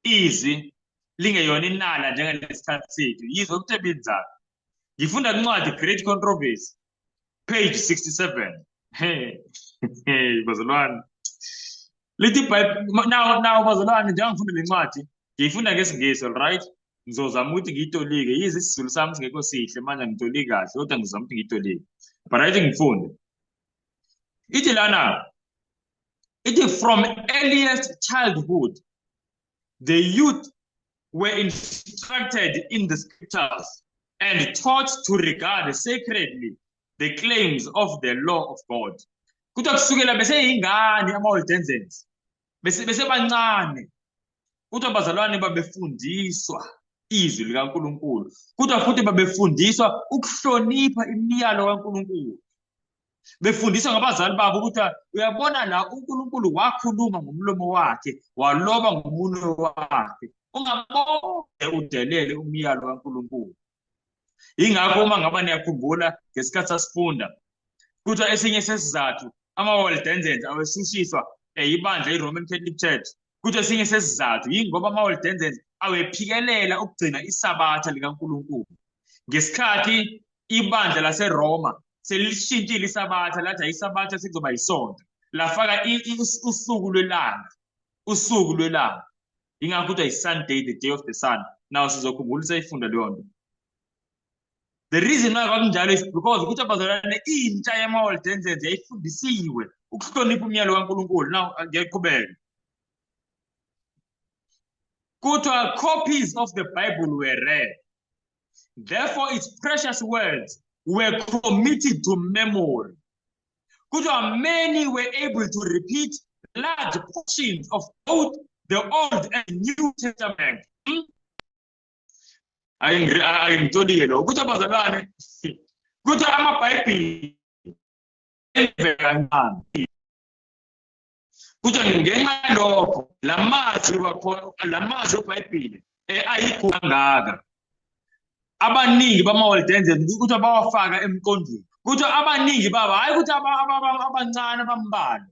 [SPEAKER 1] izwi lingeyona inala njengalesikhathi sethu, yizwe ukuthi ebinzana. Ngifunda incwadi Great Controversy, page 67. Hey, hey bazalwane. Lithi iBhayibheli now bazalwane, njengoba ngifunda le ncwadi, ngiyifunda ngesiNgisi, all right? Ngizozama ukuthi ngiyitolike. Yize isiZulu sami singekho sihle manje angitoliki kahle, kodwa ngizama ukuthi ngiyitolike. But ayithi ngifunde. Ithi lana, ithi from earliest childhood the youth were instructed in the scriptures and taught to regard sacredly the claims of the law of God. Kuthiwa kusukela beseyingane ama-Waldensians, besebancane, kuthiwa bazalwane babefundiswa izwi likaNkulunkulu, kuthiwa futhi babefundiswa ukuhlonipha imiyalo kaNkulunkulu, befundiswa ngabazali babo ukuthi uyabona la uNkulunkulu wakhuluma ngomlomo wakhe, waloba ngomunwe wakhe, ungabone udelele umyalo kaNkulunkulu. Yingakho uma ngaba niyakhumbula ngesikhathi sasifunda, kuthiwa esinye sesizathu ama-Waldensians awesushiswa ibandla i-Roman Catholic Church, kuthiwa esinye sesizathu yingoba ama-Waldensians awephikelela ukugcina isabatha likaNkulunkulu. Ngesikhathi ibandla laseRoma selishintshile isabatha, lathi ayisabatha sekuzoba yisonto, lafaka usuku lwelanga, usuku lwelanga. Yingakho kuthiwa yi-Sunday, the day of the sun. Now sizokhumbula usayifunda leyo nto. The reason why kwakunjalo is because ukuthi abazalwane intsha yama-Waldensians yayifundisiwe ukuhlonipha umyalo kaNkulunkulu. Now ngiyaqhubeka. Kuthiwa copies of the Bible were rare. Therefore its precious words were committed to memory. Kuthiwa many were able to repeat large portions of both the Old and New Testament. Ake ngitolike lo. Kuthiwa bazalwane, kuthiwa amabhayibheli kancane. Kuthiwa ngenxa yalokho lamazwi lamazwi eBhayibheli ayigugu kangaka. Abaningi bama-Waldensians kuthiwa bawafaka emqondweni. Kuthiwa abaningi babo, hhayi ukuthi abancane abambalwa.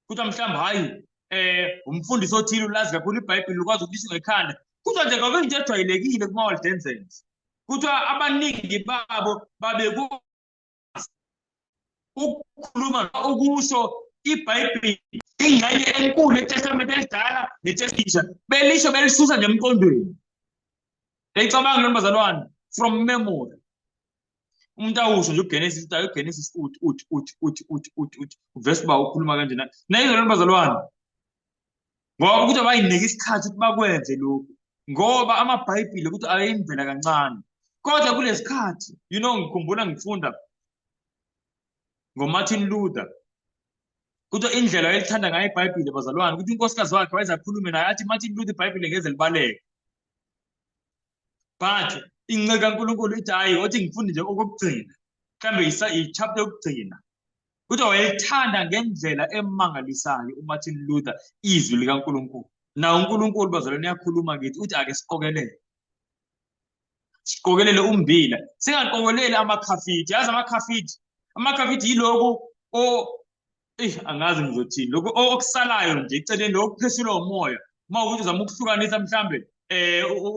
[SPEAKER 1] Kuthiwa mhlawumbe hhayi Umfundisi othile ulazi kakhulu iBhayibheli, ukwazi ukulisho ngekhanda. Kuthiwa nje ngoba into ejwayelekile kuma-Waldensens, kuthiwa abaningi babo babekwazi ukukhuluma, ukusho iBhayibheli, ingxenye enkulu eTestamente elidala neTestamente belisho belisusa nje emqondweni. Yayicabanga lona bazalwane from memory. Umuntu awusho nje uGenesis, uthi uGenesis uthi uthi uthi uthi uthi uthi uthi uvesi ba ukhuluma kanje na. Nayizwa lona bazalwane. Ngoba ukuthi abayinike isikhathi ukuthi bakwenze lokhu. Ngoba amaBhayibheli ukuthi ayimvela kancane. Kodwa kulesikhathi, you know, ngikhumbula ngifunda ngoMartin Luther. Kuthiwa indlela ayelithanda ngayo iBhayibheli bazalwane, ukuthi unkosikazi wakhe wayezakhulume naye athi Martin Luther iBhayibheli ngeze libaleke. But inceku kaNkulunkulu ithi hayi, othi ngifunde nje okokugcina, mhlambe i-chapter yokugcina. Kuthiwa wayelithanda ngendlela emangalisayo uMartin Luther izwi likaNkulunkulu. Nawo uNkulunkulu bazalwane uyakhuluma kithi, uthi ake siqokelele. Siqokelele ummbila, singaqokeleli amakhafithi. Yazi amakhafithi? Amakhafithi yiloku o eh angazi ngizothini, lokhu okusalayo nje eceleni, lokhu kuphesulwa umoya. Uma ukuthi uzama ukuhlukanisa mhlambe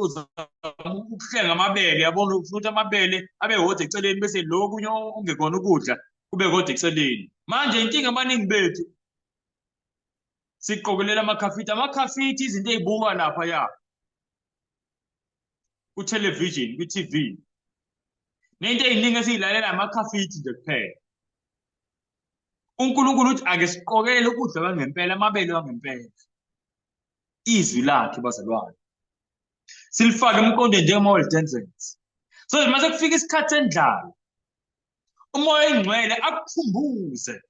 [SPEAKER 1] uzama ukuhlenga amabele, yabona, ufuna ukuthi amabele abe wodwa eceleni bese lokunye ongekona ukudla kube kodwa eceleni. Manje inkinga abaningi bethu siqokelela amakhafithi, amakhafithi izinto ey'bukwa lapha ya ku-television, kwi-TV, nento ey'ningi esiyilalela amakhafithi nje kuphela. uNkulunkulu uthi ake siqokelele ukudla kwangempela, amabele wangempela, izwi lakhe bazalwane, silifake emqondweni njengama-Waldensens. So mase kufika isikhathi sendlala, uMoya oyiNgcwele akukhumbuze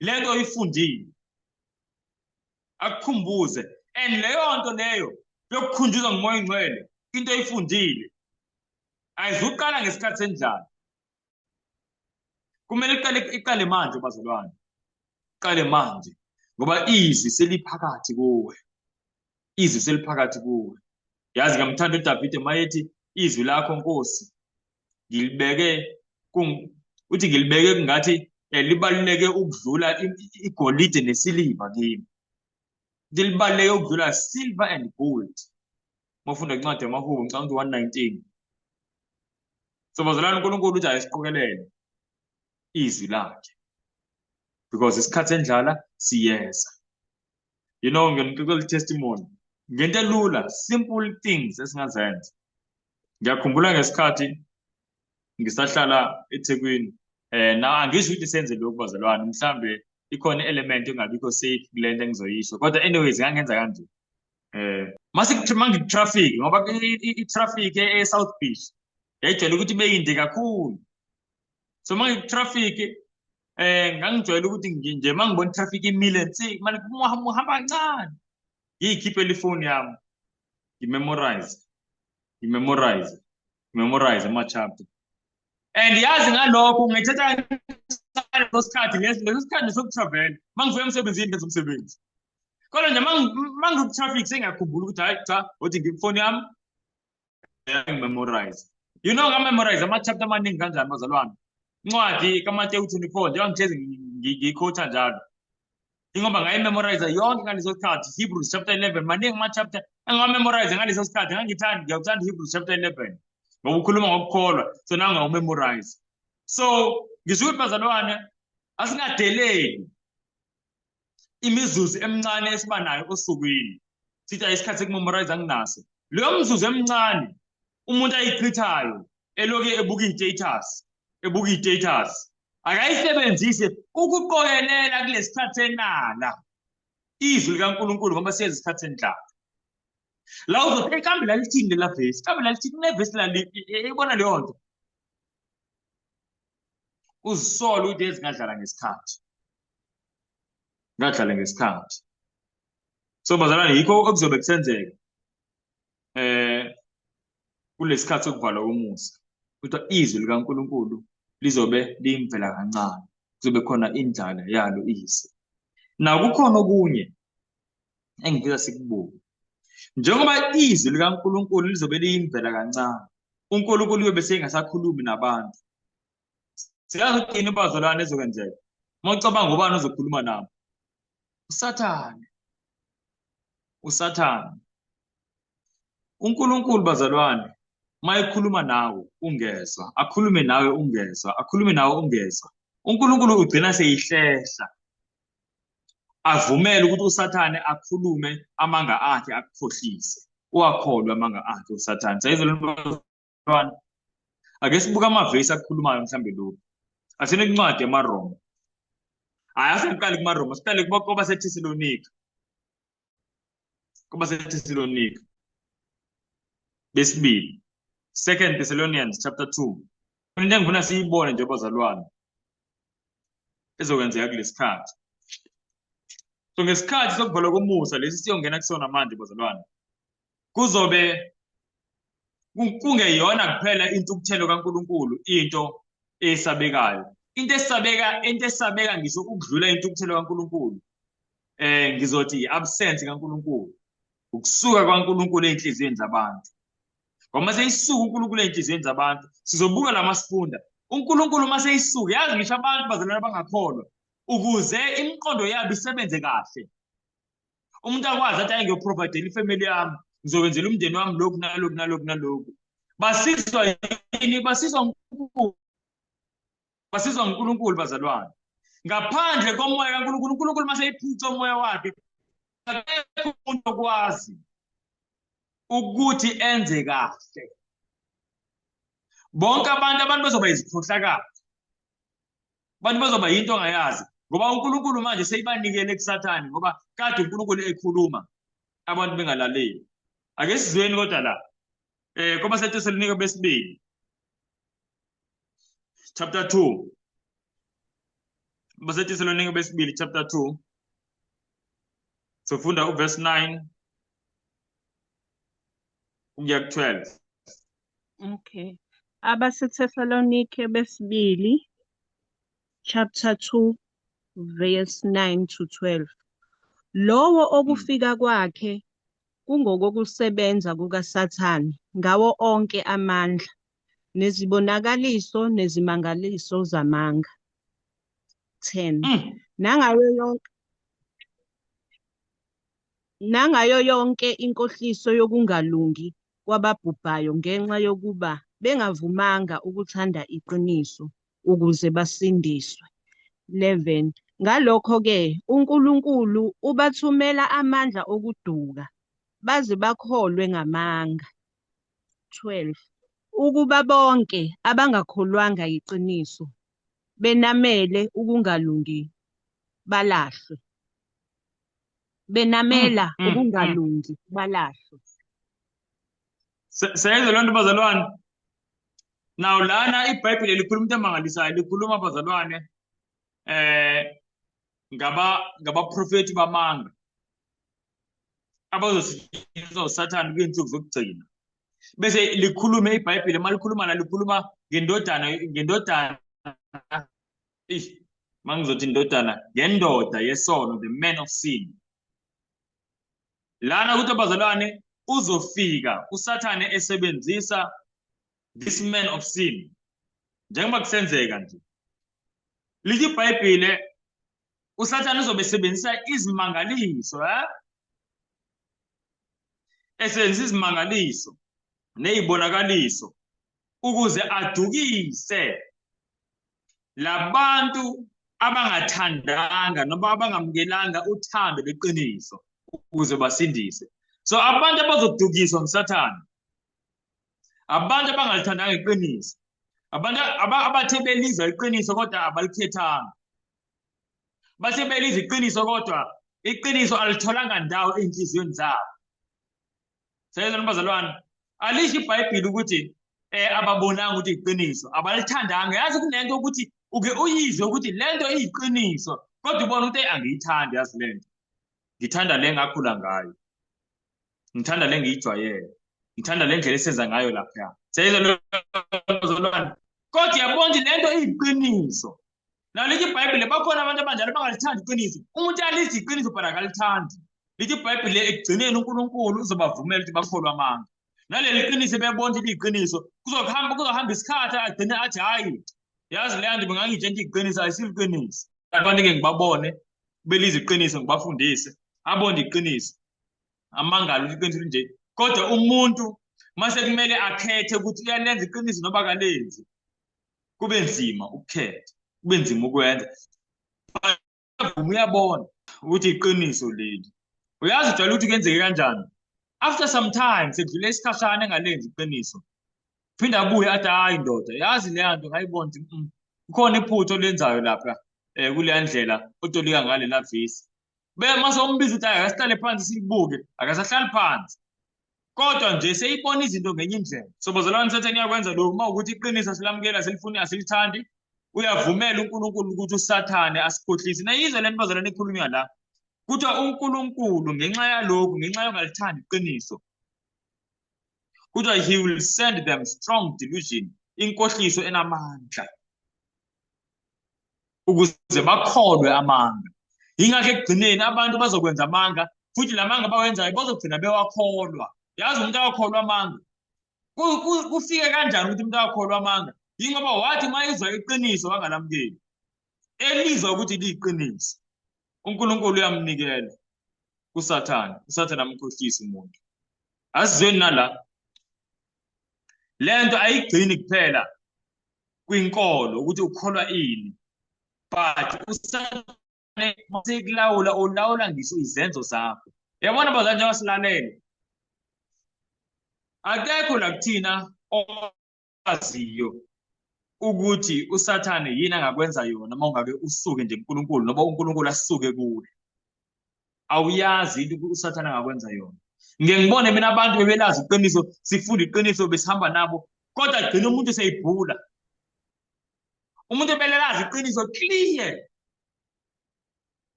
[SPEAKER 1] lento oyifundile, akukhumbuze. And leyo nto leyo yokukhunjuzwa nguMoya oyiNgcwele into oyifundile ayizuqala ngesikhathi sendlala, kumele iqale, iqale manje bazalwane, iqale manje, ngoba izwi seliphakathi kuwe, izwi seliphakathi kuwe. Yazi ngamthanda uDavide mayethi izwi lakho Nkosi ngilibeke, uthi ngilibeke kungathi libaluleke ukudlula igolide nesiliva kimi, libaluleke ukudlula silver and gold. Uma ufunda incwadi yamaHubo ngicabanga ukuthi 119. So bazalwane, uNkulunkulu uthi ayisiqokelele izwi lakhe because isikhathi sendlala siyeza. You know, ngiyanixoxela i-testimony ngento elula, simple things esingazenza. Ngiyakhumbula ngesikhathi ngisahlala eThekwini, na angisho ukuthi senze lokhu bazalwane, mhlambe ikhona i-element engabikho safe kule nto engizoyisho, kodwa anyways ngangenza kanje. Mase mangiku-traffic, ngoba i-traffic e-South Beach yayijwayele ukuthi ibe yinde kakhulu. So mangiku-traffic ngangijwayele ukuthi nje mangibona i-traffic imile nsi, manje uhamba kancane, ngiyikhiphele ifoni yami, ngimemorize, ngimemorize, ngimemorize ama-chapter. And yazi ngalokho ngithatha kancane leso sikhathi, leso sikhathi sokutravel, mangifika emsebenzini ngenza umsebenzi. Kodwa nje mangiku-traffic sengiyakhumbula ukuthi hayi cha, uthi ngifoni yami ngimemorize. You know, ngamemorize ama-chapter amaningi kanjani bazalwane? Incwadi kaMateyu 24 njengoba ngihlezi ngiyikhotha njalo, ingoba ngayimemorize yonke ngaleso sikhathi. Hebrews chapter 11, maningi ama-chapter engawamemorize ngaleso sikhathi. Ngangithanda, ngiyawuthanda Hebrews chapter 11 ngoba ukhuluma ngokukholwa, so now ngawumemorize. So ngisho ukuthi bazalwane, asingadeleli imizuzu emincane esiba nayo osukwini, sithi ayisikhathi sekumemorize anginaso. Leyo mzuzu emincane umuntu ayichithayo eloku ebuka i-status, ebuka i-status, akayisebenzise ukuqokelela kulesikhathi senala izwi likaNkulunkulu, ngoba siyeza isikhathi sendlala. La uzothi kambe lalithini lela vesi, kambe lalithini kunevesi lali, ibona leyo nto, uzisole ukuthi ezingadlala ngesikhathi, ngadlala ngesikhathi. So bazalwane, yikho okuzobe kusenzeka kulesikhathi sokuvalwa komusa, kodwa izwi likaNkulunkulu lizobe liyimvela kancane, kuzobe khona indlala yalo izwi. Na kukhona okunye engifisa sikubuke, njengoba izwi likaNkulunkulu lizobe liyimvela kancane, uNkulunkulu uyobe sengasakhulumi nabantu. Siyazi ukuthi yini bazalwane ezokwenzeka. Uma ucabanga ubani ozokhuluma nabo? uSathane. uSathane. UNkulunkulu bazalwane mayekhuluma nawe ungezwa, akhulume nawe ungezwa, akhulume nawe ungezwa. UNkulunkulu ugcina seyihlehla avumele ukuthi uSathane akhulume amanga akhe akukhohlise. Uwakholwe amanga akhe uSathane. Sayizwa lento. Ake sibuke amavesi akhulumayo mhlambe lokhu. Asine kuncwadi yamaRoma. Hayi asiqale kumaRoma, siqale kwabaseThesalonika. KwabaseThesalonika. Besibili. Second Thessalonians chapter 2. Into engifuna siyibone nje bazalwane ezokwenzeka kulesikhathi. So ngesikhathi sokuvalwa komusa lesi siyongena kusona manje bazalwane. Kuzobe kungeyona kuphela intukuthelo kaNkulunkulu into esabekayo. Into esabeka ngisho ukudlula intukuthelo kaNkulunkulu. Ngizothi i-absence kaNkulunkulu. Ukusuka kwaNkulunkulu ezinhliziyweni zabantu. Ngoba seyisuka uNkulunkulu ezinhliziyweni zabantu, sizobuka la masifunda. uNkulunkulu uma seyisuka, yazi ngisho abantu bazalwane abangakholwa, ukuze imiqondo yabo isebenze kahle. Umuntu akwazi athi hayi ngiyoprovidela ifamily yami, ngizokwenzela umndeni wami lokhu nalokhu nalokhu nalokhu. Basizwa yini? Basizwa uNkulunkulu. Basizwa uNkulunkulu bazalwane. Ngaphandle komoya kaNkulunkulu, uNkulunkulu uma seyiphuca umoya wakhe, akekho umuntu okwazi ukuthi enze kahle. Bonke abantu bazoba izikhohlakali. Abantu bazoba yinto ongayazi ngoba uNkulunkulu manje seyibanikele kuSathane ngoba kade uNkulunkulu ekhuluma abantu bengalaleli. Ake sizweni kodwa la. KwabaseThesalonika besibili chapter 2. BaseThesalonika besibili chapter 2. Sofunda uverse 9 ukuya ku-12.
[SPEAKER 2] Okay. AbaseThessalonike besibili chapter 2 verse 9 to 12. Lowo okufika kwakhe kungokokusebenza kukaSathane ngawo onke amandla nezibonakaliso nezimangaliso zamanga. 10. Nangayo yonke inkohliso yokungalungi kwababhubhayo ngenxa yokuba bengavumanga ukuthanda iqiniso ukuze basindiswe. 11. Ngalokho-ke uNkulunkulu ubathumela amandla okuduka, baze bakholwe ngamanga. 12. Ukuba bonke abangakholwanga yiqiniso, benamele ukungalungi balahlwe. Benamela ukungalungi balahlwe.
[SPEAKER 1] Siyayizwa loo nto bazalwane. Now lana iBhayibheli likhuluma into emangalisayo, likhuluma bazalwane ngaba ngabaprofeti bamanga abazosetshenziswa uSathane kuyinsuku zokugcina. Bese likhulume iBhayibheli malikhuluma la likhuluma ngendodana ish mangizothi indodana ngendoda yesono, the man of sin. Lana ukuthi abazalwane uzofika uSathane esebenzisa this man of sin njengoba kusenzeka nje. Lithi iBhayibhile uSathane uzobe esebenzisa izimangaliso, esebenzisa izimangaliso nezibonakaliso ukuze adukise labantu abangathandanga noma abangamukelanga uthando leqiniso ukuze basindise. So abantu abazodukiswa nguSathane, abantu abangalithandanga iqiniso, abantu abathe belizwa iqiniso kodwa abalikhethanga, bathe belizwa iqiniso kodwa iqiniso alitholanga ndawo ey'nhliziyweni zabo. Sayizwa bazalwane, alisho iBhayibheli ukuthi ababonanga ukuthi iqiniso, abalithandanga. Yazi kunento ukuthi uke uyizwe ukuthi lento iyiqiniso kodwa ubona ukuthi angiyithandi, yazi lento ngithanda le ngakhula ngayo, ngithanda le ngiyijwayele, ngithanda le ndlela esenza ngayo lapha. Sayizwa bazalwane, kodwa uyabona ukuthi lento iyiqiniso. Nalithi iBhayibheli bakhona abantu abanjalo bangalithandi iqiniso. Umuntu alithi iqiniso but akalithandi. Lithi iBhayibheli ekugcineni uNkulunkulu uzobavumela ukuthi bakholwe amanga. Naleli qiniso beyabona ukuthi liyiqiniso, kuzohamba isikhathi agcine athi hhayi, yazi leya nto bengangitshela ukuthi iqiniso ayisiliqiniso. Abantu ngeke ngibabone belizwe iqiniso ngibafundise, abone iqiniso. Amangalo ukuthi iqiniso nje, kodwa umuntu mase kumele akhethe ukuthi uyalenza iqiniso noma akalenzi, kube nzima ukukhetha, kube nzima ukwenza. Uyabona ukuthi iqiniso leli, uyazi ujwayele ukuthi kuyenzeke kanjani. After some time sekudlule isikhashana engalenzi iqiniso, phinde abuye athi hayi ndoda, yazi leya nto ngayibona ukuthi kukhona iphutha olenzayo lapha kuleya ndlela otolika ngalela vesi. Mase umbiza ukuthi akasihlale phansi siyibuke, akasahlali phansi, kodwa nje seyibona izinto ngenye indlela. So bazalwane, Sathane iyakwenza lokhu. Uma ukuthi iqiniso asilamukela, asilifuni, asilithandi, uyavumela uNkulunkulu ukuthi uSathane asikhohlise. Nayizwe le nto bazalwane ekhulunywa la, kuthiwa uNkulunkulu ngenxa yalokhu, ngenxa yokungalithandi iqiniso, kuthiwa he will send them strong delusion, inkohliso enamandla, ukuze bakholwe amanga. Yingakho ekugcineni abantu bazokwenza amanga, futhi la manga bawenzayo bazogcina bewakholwa. Yazi umuntu akakholwa amanga. Kufike kanjani ukuthi umuntu akakholwa amanga? Yingoba wathi uma ezwa iqiniso wangalamukeli, elizwa ukuthi liyiqiniso, uNkulunkulu uyamnikela kuSathane, uSathane amkhohlise umuntu. Asizweni nala, lento ayigcini kuphela kwinkolo ukuthi ukholwa ini, but uSathane masekulawula, ulawula ngisho izenzo zakho. Yabona bazali, njengoba silalele, akekho la kuthina owaziyo ukuthi uSathane yini angakwenza yona uma ungabe usuke nje kuNkulunkulu, noma uNkulunkulu asuke kuwe. Awuyazi into uSathane angakwenza yona. Ngike ngibone mina abantu bebelazi iqiniso, sifunda iqiniso, besihamba nabo, kodwa gcina umuntu seyibhula. Umuntu ebelelazi iqiniso clear,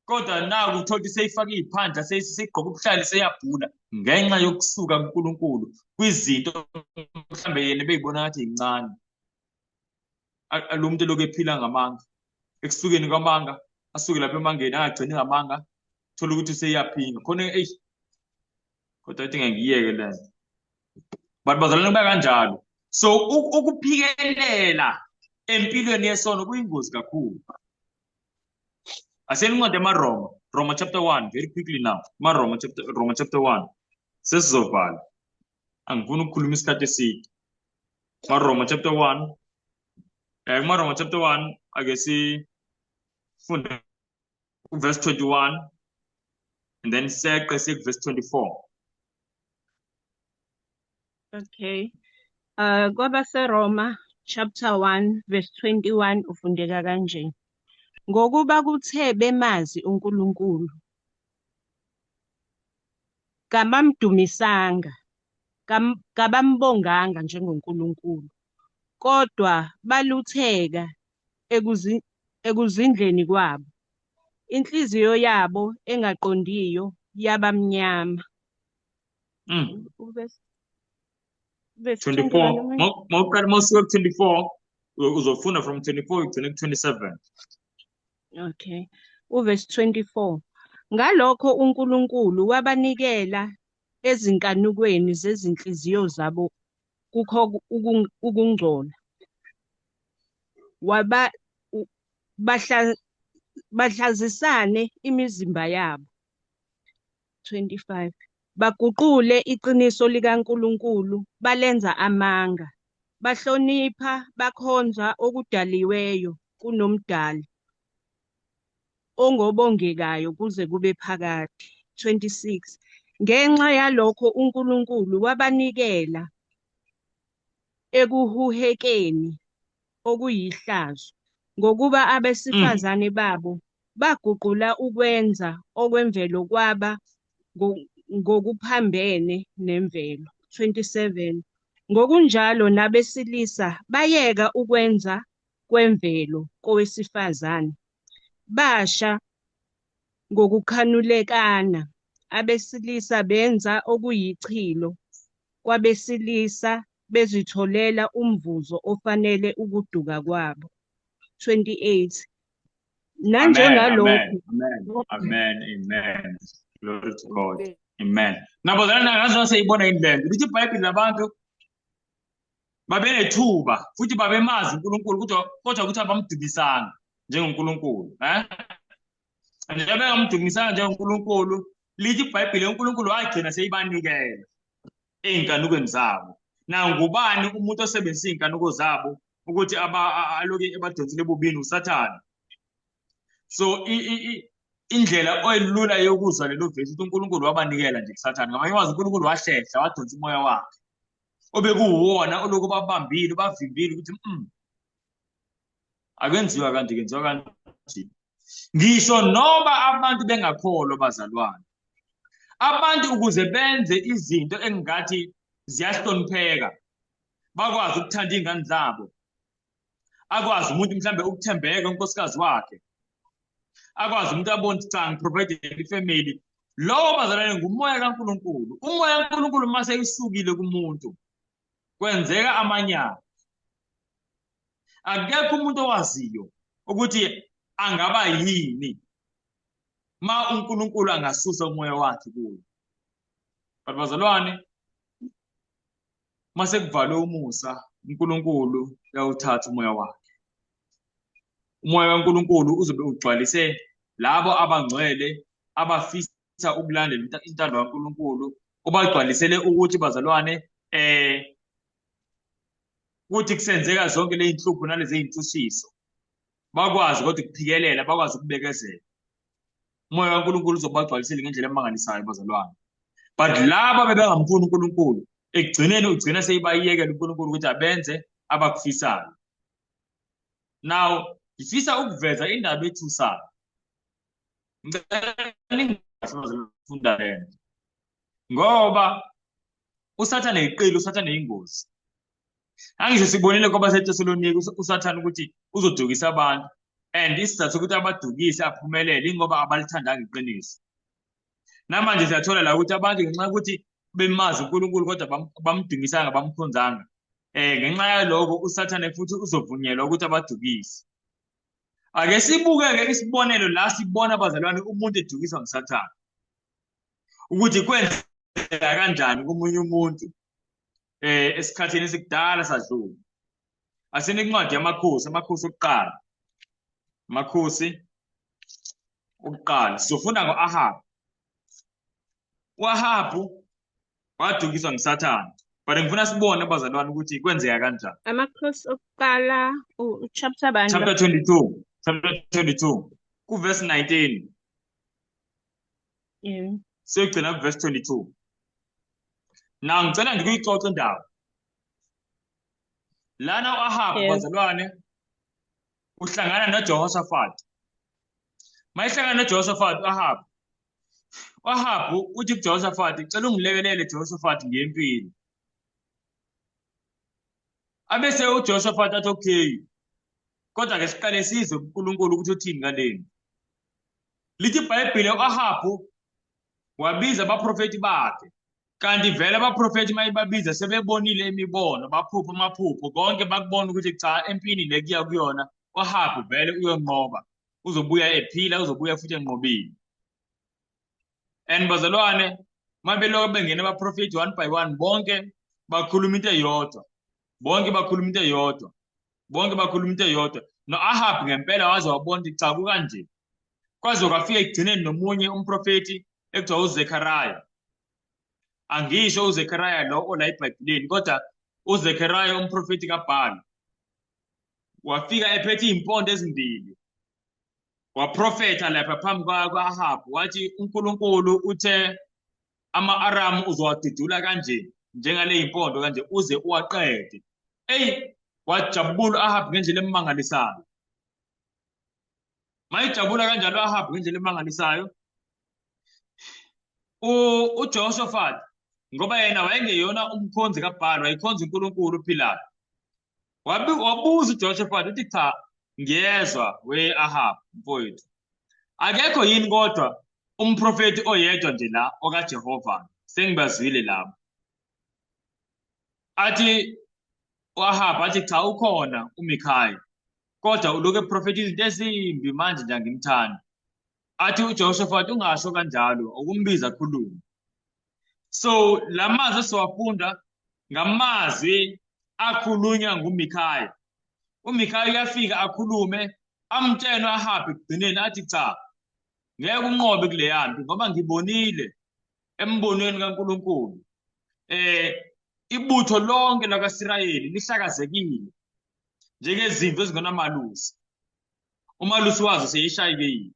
[SPEAKER 1] kodwa naku uthola ukuthi seyifake iy'phandla, seyigqoka ubuhlali, seyabhula ngenxa yokusuka kuNkulunkulu kwizinto mhlambe yena ebeyibona ngathi yincane. Lo muntu elokhu ephila ngamanga, ekusukeni kwamanga asuke lapha emangeni, angagcini ngamanga, thola ukuthi useyaphinga khona. Eyi, kodwa ithi ngeke ngiyeke le nto. But bazalwane, kuba kanjalo. So ukuphikelela empilweni yesono kuyingozi kakhulu. Asiyeni incwadi yamaRoma, Roma chapter 1, very quickly now. MaRoma chapter, Roma chapter 1. Sesizovala. Angifuni ukukhuluma isikhathi eside. MaRoma chapter 1. KumaRoma chapter 1 ake sifunde verse 21 and then seqe siye verse 24.
[SPEAKER 2] Okay. KwabaseRoma chapter 1 verse 21 ufundeka kanje. Ngokuba kuthe bemazi uNkulunkulu, kabamdumisanga, kabambonganga njengoNkulunkulu, kodwa balutheka ekuzindleni kwabo. Inhliziyo yabo engaqondiyo yabamnyama. Verse
[SPEAKER 1] 24.
[SPEAKER 2] 21.
[SPEAKER 1] Mawuqala mawusuka ku-24, uzofunda from 24 ugcine ku-27.
[SPEAKER 2] Okay. Uverse 24. Ngalokho uNkulunkulu wabanikela ezinkanukweni zezinhliziyo zabo kukho ukungcola. Waba bahlazisane imizimba yabo. 25. Baguqule iqiniso likaNkulunkulu balenza amanga. Bahlonipha bakhonza okudaliweyo kunomdali ongobongekayo kuze kube phakade. 26. Ngenxa yalokho uNkulunkulu wabanikela ekuhuhekeni okuyihlazo, ngokuba abesifazane babo baguqula ukwenza okwemvelo kwaba ngokuphambene nemvelo. 27. Ngokunjalo nabesilisa bayeka ukwenza kwemvelo kowesifazane, basha ngokukhanulekana, abesilisa benza okuyichilo kwabesilisa, bezitholela umvuzo ofanele ukuduka kwabo. 28. Nanjengalokhu
[SPEAKER 1] Amen, amen, amen. Glory to God. Amen. Nabo zalana ngazi seyibona yini lento. Lithi iBhayibheli labantu babenethuba futhi babemazi uNkulunkulu, kodwa ukuthi abamdumisanga njengoNkulunkulu, eh? Njengoba bengamdumisanga njengoNkulunkulu, Lithi iBhayibheli uNkulunkulu wagcina seyibanikela ey'nkanukweni zabo. Nangubani umuntu osebenzisa iy'nkanuko zabo ukuthi aloke ebadonsile ebubini? USathane. So indlela oyilula yokuzwa lelo vesi ukuthi uNkulunkulu wabanikela nje kuSathane. Ngamanye amazwi uNkulunkulu wahlehla wadonsa umoya wakhe obekuwuwona olokhu babambile bavimbile ukuthi akwenziwa kanje, kwenziwa kanje. Ngisho noma abantu bengakholwa bazalwane, abantu ukuze benze izinto engingathi ziyahlonipheka, bakwazi ukuthanda iy'ngane zabo, akwazi umuntu mhlambe ukuthembeka unkosikazi wakhe, akwazi umuntu abone ukuthi cha ngiprovide ifamily. Lowo bazalwane ngumoya kaNkulunkulu. Umoya kaNkulunkulu uma seyusukile kumuntu kwenzeka amanyala. Akekho umuntu owaziyo ukuthi angaba yini ma uNkulunkulu angasusa umoya wakhe kuye. But bazalwane, mase kuvalwe umusa, uNkulunkulu uyawuthatha umoya wakhe. Umoya kaNkulunkulu uzobe ugcwalise labo abangcwele abafisa ukulandela intando kaNkulunkulu, ubagcwalisele ukuthi bazalwane kuthi kusenzeka zonke lezi zinhlupho nalezi zinhlusiso, bakwazi kodwa ukuphikelela, bakwazi ukubekezela. Umoya kaNkulunkulu uzobagcwalisela ngendlela emangalisayo bazalwane. But laba bebengamfuni uNkulunkulu, ekugcineni ugcina seyibayekela uNkulunkulu ukuthi abenze abakufisayo. Now ngifisa ukuveza indaba ethusayo. Ngicela ningafunda lento ngoba uSathane yiqili, uSathane yingozi. Angisho sibonile ngoba seThesalonika uSathane ukuthi uzodukisa abantu, and isizathu sokuthi abadukise aphumelele ingoba abalithandanga iqiniso. Namanje siyathola la ukuthi abantu ngenxa yokuthi bemazi uNkulunkulu kodwa bamdumisanga, bamkhonzanga, ngenxa yaloko uSathane futhi uzovunyelwa ukuthi abadukise. Ake sibukeke isibonelo la sibona abazalwane umuntu edukiswa nguSathane, ukuthi kwenzeka kanjani komunye umuntu esikhathini esikudala sadlula. Asine incwadi yamakhosi, amakhosi okuqala, amakhosi okuqala. Sizofunda ngo-Ahabu. U-Ahabu wadukiswa nguSathane, but ngifuna sibone abazalwane ukuthi kwenzeka kanjani.
[SPEAKER 2] Amakhosi okuqala, chapter bani?
[SPEAKER 1] Chapter 22, chapter 22 kuverse 19. Siyogcina kuverse 22. Now ngicela nje ukuyixoxa indaba. Lana u-Ahabu bazalwane uhlangana noJehoshaphat. Mayihlangana noJehoshaphat u-Ahabu, u-Ahabu uthi kuJehoshaphat, cela ungilekelele Jehoshaphat ngempilo. Abese uJehoshaphat athi okay, kodwa ke siqale sizwe kuNkulunkulu ukuthi uthini ngaleni. Lithi iBhayibheli u-Ahabu wabiza abaprofethi bakhe, kanti vele abaprofethi mayibabiza sebebonile imibono, baphupha amaphupho, konke bakubona ukuthi cha empini le kuya kuyona uAhabu vele uyonqoba, uzobuya ephila, uzobuya futhi enqobile. And bazalwane mabeloko bengena abaprofethi one by one, bonke bakhuluma into eyodwa, bonke bakhuluma into eyodwa, bonke bakhuluma into eyodwa. No-Ahab ngempela waze wabona ukuthi cha kukanje. Kwaze kwafika ekugcineni nomunye umprofethi ekuthiwa uZechariah. Angisho uZechariah lo ola eBhayibhelini, kodwa uZechariah umprofethi kaBhali wafika ephethe iy'mpondo ezimbili, waprofetha lapha phambi kwa-Ahab, wathi uNkulunkulu uthe ama-Aramu uzowadudula kanje njengale y'mpondo kanje uze uwaqede. Eyi, wajabula u-Ahab ngendlela emangalisayo. Mayijabula kanjalo u-Ahab ngendlela emangalisayo, uJehoshaphat ngoba yena wayengeyona umkhonzi kaBhali, wayekhonza uNkulunkulu ophilayo. Wabuza uJehoshaphat uthi cha, ngiyezwa we Ahab mfowethu, akekho yini kodwa umprofeti oyedwa nje la okaJehova, sengibazwile labo. Athi uAhab athi cha, ukhona uMikhaya, kodwa ulokhu eprofetha izinto ezimbi manje nje angimthandi. Athi uJehoshaphat ungasho kanjalo, ukumbiza khulume. So lamazwi esiwafunda ngamazwi akhulunywa nguMikhaya. uMikhaya uyafika akhulume, amtshene uAhab ekugcineni athi cha, Ngeke unqobe kuleya mpi ngoba ngibonile embonweni kaNkulunkulu ibutho lonke lakaSirayeli lihlakazekile njengezimvu ezingenamalusi. Umalusi wazo seyishayekile.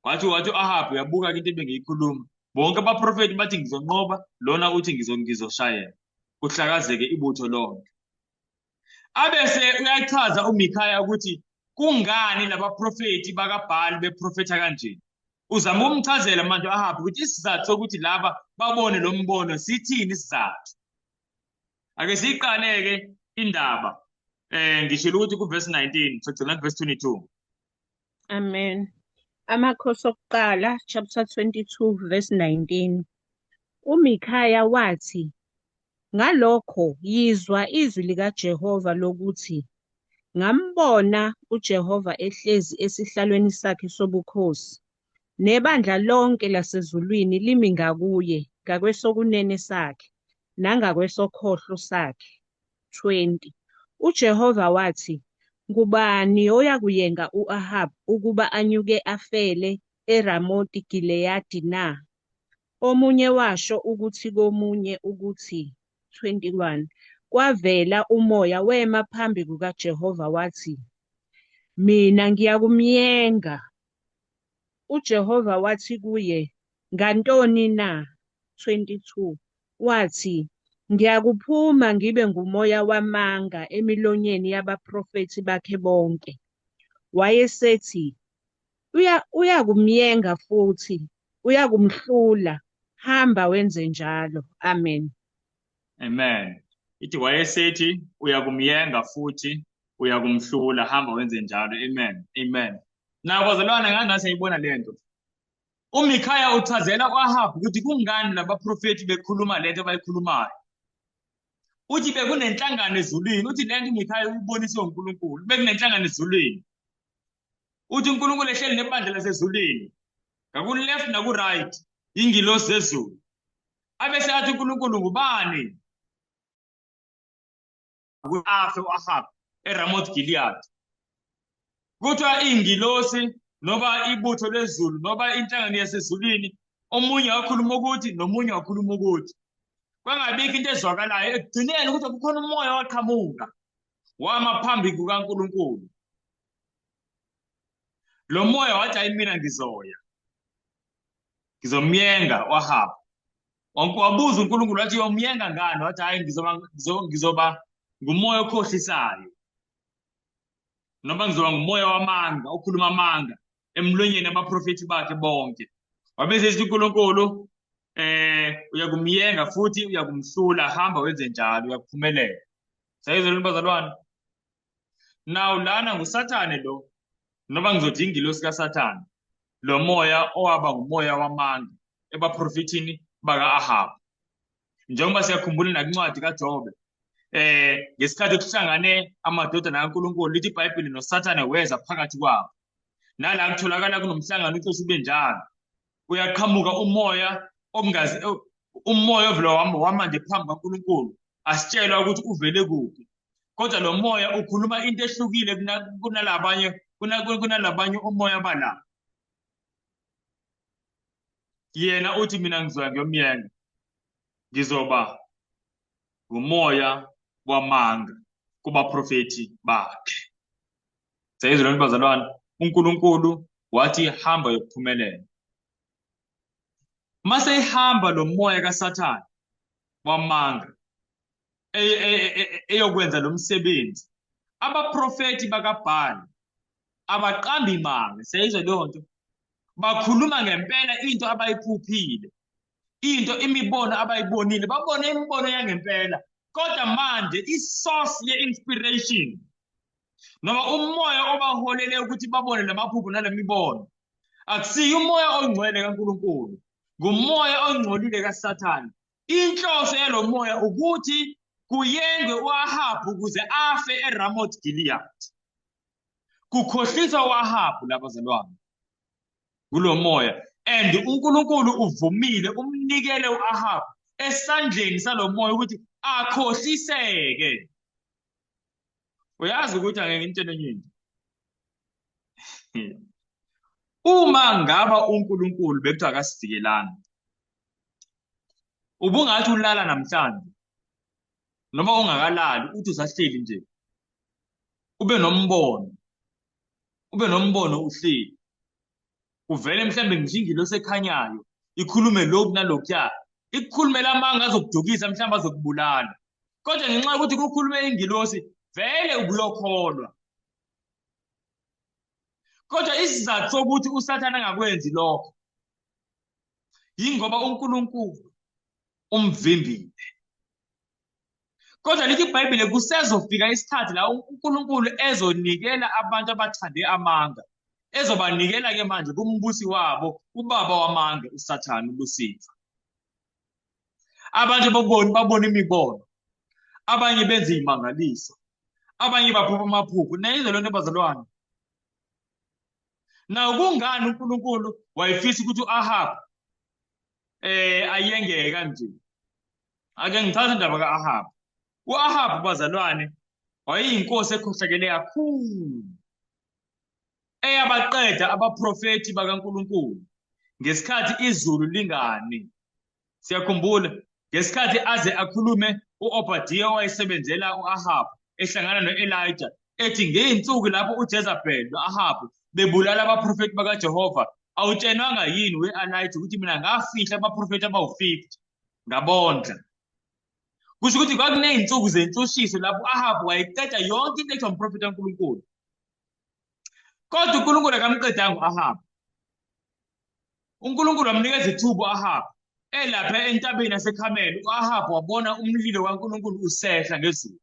[SPEAKER 1] Wathi u-Ahabi uyabuka-ke into ebengiyikhuluma. Bonke abaprofethi bathi ngizonqoba, lona uthi ngizoshayela. Kuhlakazeke ibutho lonke. Abese uyachaza uMikhaya ukuthi kungani labaprofethi bakaBhali beprofetha kanje. Uzama ukumchazela manje u-Ahabi ukuthi isizathu sokuthi laba babone lo mbono sithini isizathu. Ake siyiqale-ke indaba. Ngishilo ukuthi kuverse 19, sogcina kuverse 22.
[SPEAKER 2] Amen. Amakhosi okuqala chapter 22 verse 19. UMikhaya wathi, Ngalokho yizwa izwi likaJehova lokuthi ngambona uJehova ehlezi esihlalweni sakhe sobukhosi, nebandla lonke lasezulwini limi ngakuye ngakwesokunene sakhe nangakwesokhohlo sakhe. 20 UJehova wathi, Ngubani oyakuyenga u-Ahabu ukuba anyuke afele eRamoti Gileyadi na? Omunye washo ukuthi komunye ukuthi, 21 Kwavela umoya wema phambi kukaJehova wathi, Mina ngiyakumyenga. UJehova wathi kuye, Ngantoni na? 22 Wathi, Ngiyakuphuma ngibe ngumoya wamanga emilonyeni yabaprofethi bakhe bonke. Wayesethi, Uyakumyenga futhi uyakumhlula, hamba wenze njalo. Amen.
[SPEAKER 1] Amen. Ithi wayesethi uyakumyenga futhi uyakumhlula, hamba wenze njalo. Amen. Amen. Nawo bazalwane ngani siyayibona lento. UMikhaya uchazela u-Ahabu ukuthi kungani labaprofethi bekhuluma lento abayikhulumayo. Uthi bekunenhlangano ezulwini, uthi lento uMikhaya uyiboniswe uNkulunkulu, bekunenhlangano ezulwini. Uthi uNkulunkulu ehleli nebandla lasezulwini, ngaku-left naku-right, ingilosi zezulu. Abese athi uNkulunkulu ngubani? Afe u-Ahabu eRamoth Gilead. Kuthiwa ingilosi noma ibutho lezulu noma inhlangano yasezulwini, omunye wakhuluma ukuthi nomunye wakhuluma ukuthi. Kwangabikho into ezwakalayo ekugcineni ukuthi kukhona umoya waqhamuka wama phambi kukaNkulunkulu. Lo moya wathi hayi mina ngizoya. Ngizomyenga u-Ahabu. Wabuza uNkulunkulu wathi uyomyenga ngani? Wathi hayi ngizoba ngumoya okhohlisayo. Noma ngizoba ngumoya wamanga okhuluma amanga emlonyeni abaprofethi bakhe bonke. Wabe sethi uNkulunkulu uyakumyenga futhi uyakumhlula, hamba wenze njalo, uyakuphumelela. Sayizwa lento bazalwane? Now lana nguSathane lo, noma ngizothi ingilosi kaSathane, lo moya owaba ngumoya wamanga ebaprofethini baka-Ahabu. Njengoba siyakhumbula nakuncwadi kaJobe, ngesikhathi kuhlangane amadodana kaNkulunkulu, lithi iBhayibheli noSathane weza phakathi kwabo. Nala kutholakala kunomhlangano ucishe ube njalo. Uyaqhamuka umoya okungazi, umoya ovela wama nje phambi kaNkulunkulu, asitshelwa ukuthi uvele kuphi. Kodwa lo moya ukhuluma into ehlukile kunalabanye, kunalabanye umoya bala. Yena uthi mina ngizoya ngiyomyenga, ngizoba ngumoya wamanga kubaprofethi bakhe. Siyayizwa lento bazalwane? uNkulunkulu wathi hamba yokuphumelela. Mase ihamba lo moya kaSathane wamanga eyokwenza lo msebenzi, abaprofethi bakaBhali abaqambi manga. Siyayizwa leyo nto? Bakhuluma ngempela into abayiphuphile, into imibono abayibonile, babone imibono yangempela. Kodwa manje i-source ye-inspiration noma umoya obaholele ukuthi babone lamaphupho nalemibono akusiyo umoya ongcwele kaNkulunkulu, ngumoya ongcolile kaSathane. Inhloso yalo moya ukuthi kuyengwe u-Ahabu ukuze afe eRamoth Gilead. Kukhohliswa u-Ahabu labazalwane kulo moya, and uNkulunkulu uvumile umnikele u-Ahabu esandleni salo moya ukuthi akhohliseke. Uyazi ukuthi angeke ngitshele enye into. Uma ngaba uNkulunkulu bekuthiwa akasivikelanga, ubungathi ulala namhlanje noma ungakalali, uthi usahleli nje ube nombono, ube nombono uhleli, kuvele mhlawumbe ngisho ingilosi ekhanyayo ikhulume lokhu nalokhuya, ikukhulumela amanga azokudukisa, mhlawumbe azokubulala, kodwa ngenxa yokuthi kukhulume ingilosi vele ubuyokholwa. Kodwa isizathu sokuthi uSathane angakwenzi lokho yingoba uNkulunkulu umvimbile. Kodwa lithi iBhayibheli kusezofika isikhathi la uNkulunkulu ezonikela abantu abathande amanga, ezobanikela-ke manje kumbusi wabo, ubaba wamanga, uSathane, uLusifa. Abantu babona babona imibono, abanye benza iy'mangaliso, abanye baphupha amaphupho. Nayizwa lento bazalwane. Naw kungani uNkulunkulu wayefisa ukuthi u-Ahab ayengeke kanje? Ake ngichaze indaba ka-Ahab. U-Ahab bazalwane wayeyinkosi ekhohlakele kakhulu, eyabaqeda abaprofethi bakaNkulunkulu ngesikhathi izulu lingani. Siyakhumbula ngesikhathi aze akhulume u-Obadiya owayesebenzela u-Ahab ehlangana no-Elijah, ethi ngey'nsuku lapho uJezebel no-Ahab bebulala abaprofethi bakaJehova, awutshenwanga yini we-Elijah ukuthi mina ngafihla abaprofethi abawu-50 ngabondla? Kusho ukuthi kwakuney'nsuku zentshutshiso lapho u-Ahab wayeqeda yonke into ethiwa umprofethi kaNkulunkulu. Kodwa uNkulunkulu akamqedanga u-Ahab. UNkulunkulu wamnikeza ithuba u-Ahab. Elapha entabeni yaseKhameli, u-Ahab wabona umlilo kaNkulunkulu usehla ngezulu.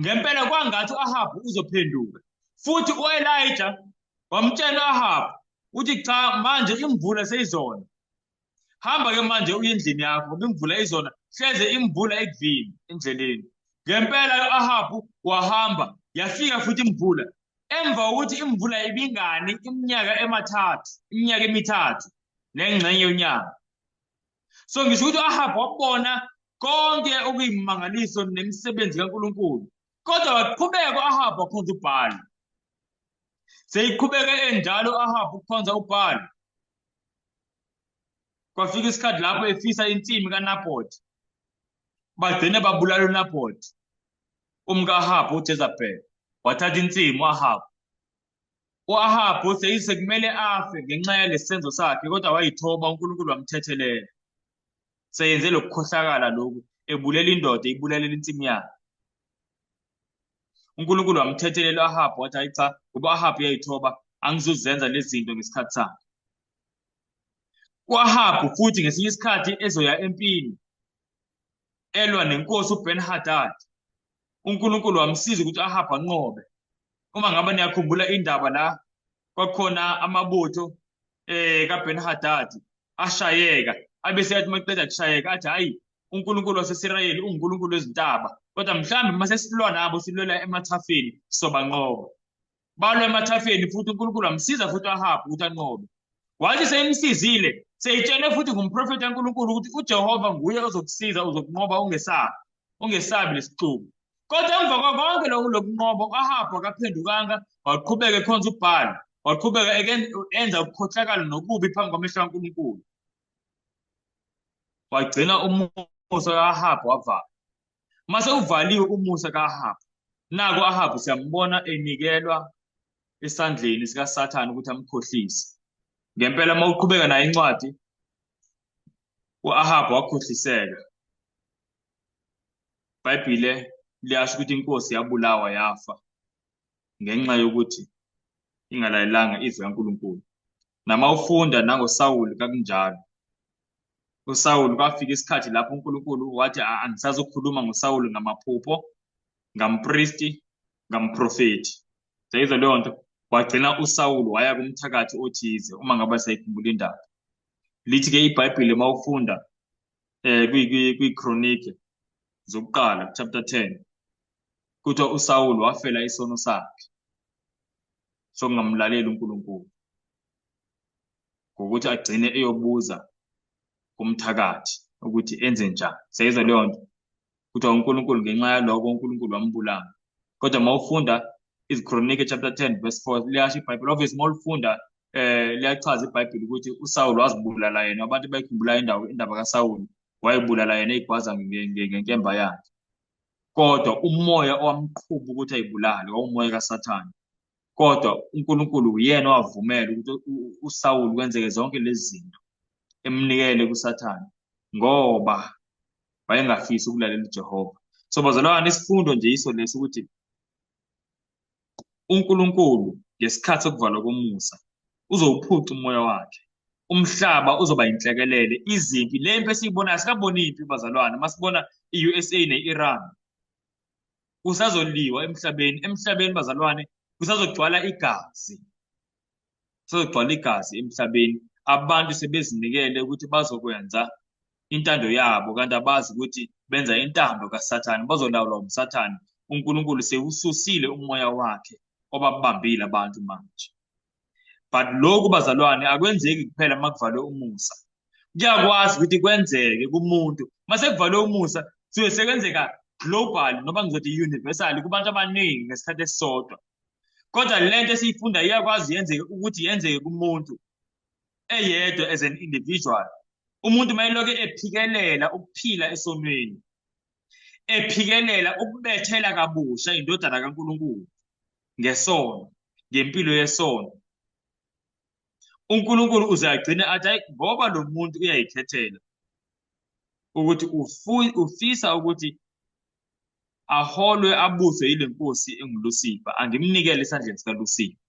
[SPEAKER 1] Ngempela kwangathi u-Ahab uzophenduka. Futhi u-Elijah wamtshela u-Ahab uthi cha, manje imvula seyizona. Hamba ke manje uye endlini yakho ngoba imvula izona, hleze imvula ikuvimbe endleleni. Ngempela u-Ahabu wahamba, yafika futhi imvula. Emva kokuthi imvula ibingani iminyaka emathathu, iminyaka emithathu nengxenye yonyaka. So ngisho ukuthi u-Ahabu wabona konke okuyimangaliso nemisebenzi kaNkulunkulu, kodwa waqhubeka u-Ahabu wakhonza uBhali. Seyiqhubeke enjalo u-Ahabu ukukhonza uBhali. Kwafika isikhathi lapho efisa insimi kaNabhoti, bagcine babulala uNabhoti, umka-Ahabu uJezebel wathatha insimi u-Ahabu. U-Ahabu seyise kumele afe ngenxa yalesi senzo sakhe, kodwa wayithoba, uNkulunkulu wamthethelela. Seyenze lokukhohlakala lokhu, ebulela indoda, ibulalela insimi yakhe. uNkulunkulu wamthethelela u-Ahabu wathi hayi cha, ngoba u-Ahabu uyayithoba, angizuzenza lezi zinto ngesikhathi sakhe. U-Ahabu futhi ngesinye isikhathi ezoya empini elwa nenkosi uBen-Hadad, uNkulunkulu wamsiza ukuthi u-Ahabu anqobe. Uma ngabe niyakhumbula indaba la kwakhona amabutho kaBen-Hadad ashayeka, abese yathi maqeda kushayeka athi hayi, uNkulunkulu waseSirayeli unguNkulunkulu wezintaba, kodwa mhlawumbe uma sesilwa nabo silwela emathafeni sobanqoba. Balwa emathafeni futhi uNkulunkulu wamsiza futhi u-Ahabu ukuthi anqobe. Wathi seyimsizile, seyitshelwe futhi ngumprofethi kaNkulunkulu ukuthi uJehova nguye ozokusiza, uzokunqoba, ungesabi, ungesabi lesixuku. Kodwa emva kwakonke lokhu lokunqoba, u-Ahabu akaphendukanga, waqhubeka ekhonza uBhali, waqhubeka enza ukukhohlakala nokubi phambi kwamehlo kaNkulunkulu. Wagcina umusa ka-Ahabu wavala. Mase uvaliwe umusa ka-Ahabu, naku u-Ahabu siyambona enikelwa esandleni sikaSathane ukuthi amkhohlise. Ngempela uma uqhubeka nayo incwadi, u-Ahabu wakhohliseka. IBhayibhile liyasho ukuthi inkosi yabulawa yafa ngenxa yokuthi ingalalelanga izwi kaNkulunkulu. Nama ufunda nangoSawuli kakunjalo. USawuli kwafika isikhathi lapho uNkulunkulu wathi angisazokhuluma ngoSawuli ngamaphupho, ngampristi, ngamprofethi. Seyizwa leyo nto? Wagcina uSawuli waya kumthakathi othize, uma ngabe sayikhumbula indaba. Lithi-ke iBhayibheli uma ufunda kwiKronike zokuqala chapter 10, kuthiwa uSawuli wafela isono sakhe sokungamlaleli uNkulunkulu ngokuthi agcine eyobuza kumthakathi ukuthi enze njani. Seyizwa leyo nto? Kuthiwa uNkulunkulu ngenxa yaloko uNkulunkulu wambulala. Kodwa uma ufunda iziKronike chapter 10 verse 4, liyasho iBhayibheli, obviously uma ulifunda Liyachaza iBhayibheli ukuthi uSawulu wazibulala yena, abantu bayikhumbula indawo indaba kaSawulu, wayebulala yena eyigwaza ngenkemba yakhe. Kodwa umoya owamqhuba ukuthi ayibulale wawumoya kaSathane. Kodwa uNkulunkulu uyena owavumela ukuthi uSawulu kwenzeke zonke lezi zinto, emnikele kuSathane ngoba wayengafisi ukulalela uJehova. So bazalwane, isifundo nje yiso leso ukuthi uNkulunkulu ngesikhathi sokuvalwa komusa uzowuphuca umoya wakhe, umhlaba uzoba inhlekelele, izimpi, le mpi esiyibonayo, sikaboni impi bazalwane, masibona i-USA ne-Iran, kusazoliwa emhlabeni, emhlabeni bazalwane kusazogcwala igazi, kusazogcwala igazi emhlabeni. Abantu sebezinikele ukuthi bazokwenza intando yabo, kanti abazi ukuthi benza intando kaSathane, bazolawulwa umSathane. uNkulunkulu sewususile umoya wakhe obabambile abantu manje. But lokhu bazalwane akwenzeki kuphela uma kuvalwe umusa, kuyakwazi ukuthi kwenzeke kumuntu mase kuvalwe umusa, suke sekwenzeka global noma ngizothi universal kubantu abaningi ngesikhathi esisodwa. Kodwa lento esiyifunda iyakwazi yenzeke ukuthi yenzeke kumuntu eyedwa as an individual. Umuntu mayeloke ephikelela ukuphila esonweni, ephikelela ukubethela kabusha indodana kaNkulunkulu ngesono, ngempilo yesono, uNkulunkulu uze agcine athi hayi, ngoba lo muntu uyayikhethela ukuthi ufisa ukuthi aholwe abuswe yile nkosi enguLusifa, angimnikele esandleni sikaLusifa.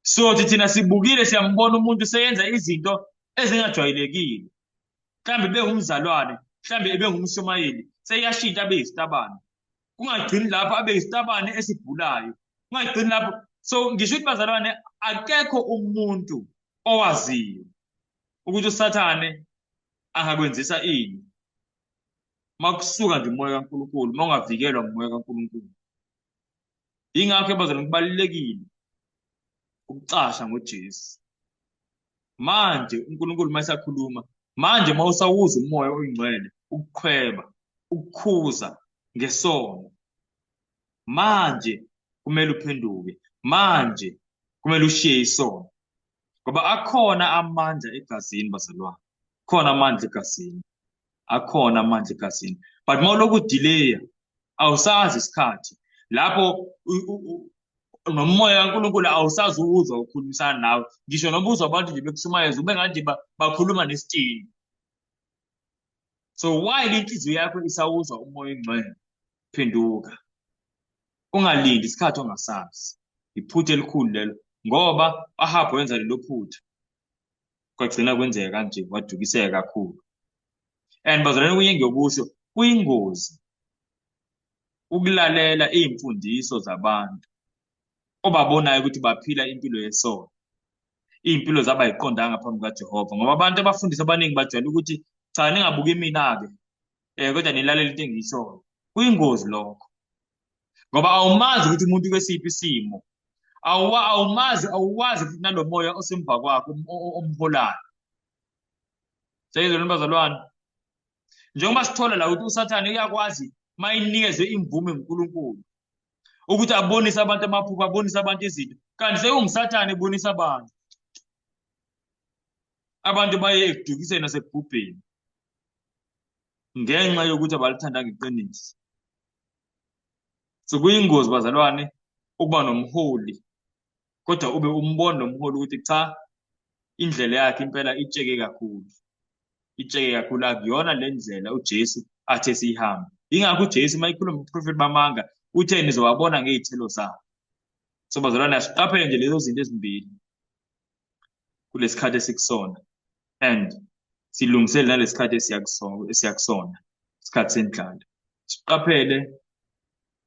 [SPEAKER 1] Sothi thina sibukile, siyambona umuntu seyenza izinto ezingajwayelekile, mhlawumbe ebengumzalwane, mhlawumbe ebengumshumayeli, seyashintsha abe yisitabane. Kungagcini lapho, abe yisitabane esibhulayo, kungagcini lapho. So ngisho ukuthi bazalwane, akekho umuntu owaziyo ukuthi uSathane angakwenzisa ini makusuka nje umoya kaNkulunkulu, uma ungavikelwa ngumoya kaNkulunkulu. Yingakho bazalwane kubalulekile ukucasha ngoJesu. Manje uNkulunkulu uma esakhuluma, manje uma usawuza umoya oyingcwele ukuqhweba, ukukhuza ngesono, manje kumele uphenduke, manje kumele ushiye isono, ngoba akhona amandla egazini bazalwane, khona amandla egazini, akhona amandla egazini. But uma ulokhu udileya, awusazi isikhathi lapho nomoya kaNkulunkulu awusazi uwuzwa ukhulumisana nawe, ngisho noma uzwa abantu nje bekushumayeza ube ngathi bakhuluma nesitini. So while inhliziyo yakho isawuzwa umoya oyingcwele, phenduka, ungalindi isikhathi ongasazi. Iphutha elikhulu lelo, ngoba Ahabu wenza lelo phutha, kwagcina kwenzeka kanje, wadukiseka kakhulu. And bazalwane, kunye engiyokusho, kuyingozi ukulalela iy'mfundiso zabantu obabonayo ukuthi baphila impilo yesono, iy'mpilo zabo ayiqondanga phambi kukaJehova, ngoba abantu abafundisi abaningi bajwayele ukuthi cha, ningabuki mina-ke, kodwa nilalele into engiyishoyo. Kuyingozi lokho, ngoba awumazi ukuthi umuntu kwesiphi isimo, awumazi, awuwazi futhi nalo moya osemva kwakho omholayo. Seyizwe bazalwane, njengoba sithola la ukuthi uSathane uyakwazi mayinikezwe imvume nguNkulunkulu ukuthi abonise abantu amaphupho, abonise abantu izinto, kanti sekunguSathane ebonisa abantu, abantu baye ekudukiseni nasekubhubheni ngenxa yokuthi abalithandanga iqiniso. So kuyingozi bazalwane ukuba nomholi kodwa ube umbona lo mholi ukuthi cha, indlela yakhe impela itsheke kakhulu, itsheke kakhulu, akuyona le ndlela uJesu athe siyihambe. Yingakho uJesu uma ekhuluma ngobuprofethi bamanga uthe nizobabona ngey'thelo zabo. So bazalwane, asiqaphele nje lezo zinto ezimbili kulesikhathi esikusona, and silungisele nalesikhathi esiyakusona, isikhathi sendlala. Siqaphele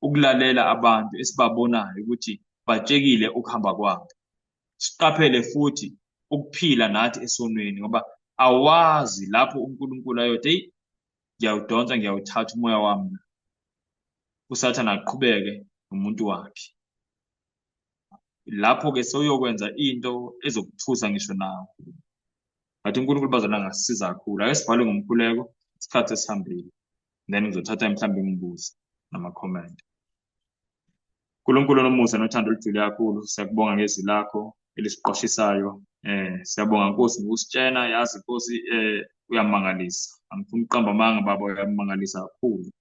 [SPEAKER 1] ukulalela abantu esibabonayo ukuthi batshekile ukuhamba kwabo. Siqaphele futhi ukuphila nathi esonweni, ngoba awazi lapho uNkulunkulu ayothi eyi, ngiyawudonsa, ngiyawuthatha umoya wami, uSathane aqhubeke nomuntu wakhe. Lapho-ke sewuyokwenza into ezokuthusa ngisho nawe. Ngathi uNkulunkulu bazona angasisiza kakhulu. Ake sivale ngomkhuleko, isikhathi sesihambile, then ngizothatha mhlawumbe imibuzo nama-comment. Nkulunkulu onomusa nothando olujule kakhulu, siyakubonga ngezwi lakho. Elisiqwashisayo. Siyabonga Nkosi ngokusitshena, yazi Nkosi, uyamangalisa. Angifuni ukuqamba amanga baba, uyamangalisa kakhulu.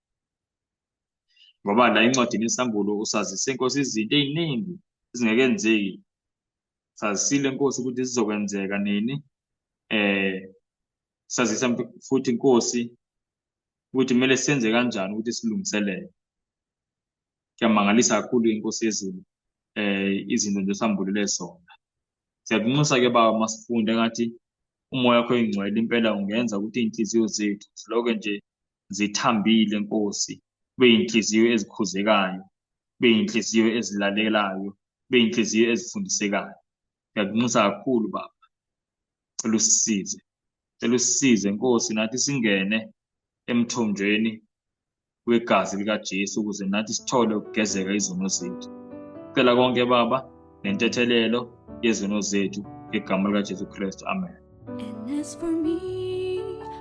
[SPEAKER 1] Ngoba la encwadini yeSambulo usazise Nkosi izinto ey'ningi ezingekenzeki. Sazisile Nkosi ukuthi zizokwenzeka nini. Sazisa futhi Nkosi ukuthi kumele senze kanjani ukuthi silungiselele. Kuyamangalisa kakhulu inkosi yezulu izinto nje osambulele zona. Siyakunxusa ke baba masifunde ngathi umoya wakho oyingcwele impela ungenza ukuthi iy'nhliziyo zethu ziloke nje zithambile Nkosi, kube iy'nhliziyo ezikhuzekayo, kube iy'nhliziyo ezilalelayo, kube iy'nhliziyo ezifundisekayo. Siyakunxusa kakhulu baba, cela usisize, cela usisize Nkosi, nathi singene emthonjeni wegazi likaJesu ukuze nathi sithole ukugezeka izono zethu. Cela konke baba nentethelelo yezono zethu ngegama likaJesu Kristu. Amen.
[SPEAKER 3] And as for me,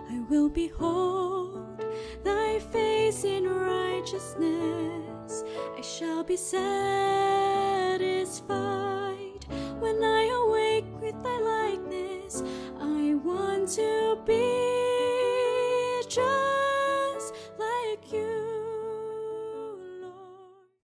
[SPEAKER 3] I will behold thy face in righteousness. I shall be satisfied when I awake with thy likeness. I want to be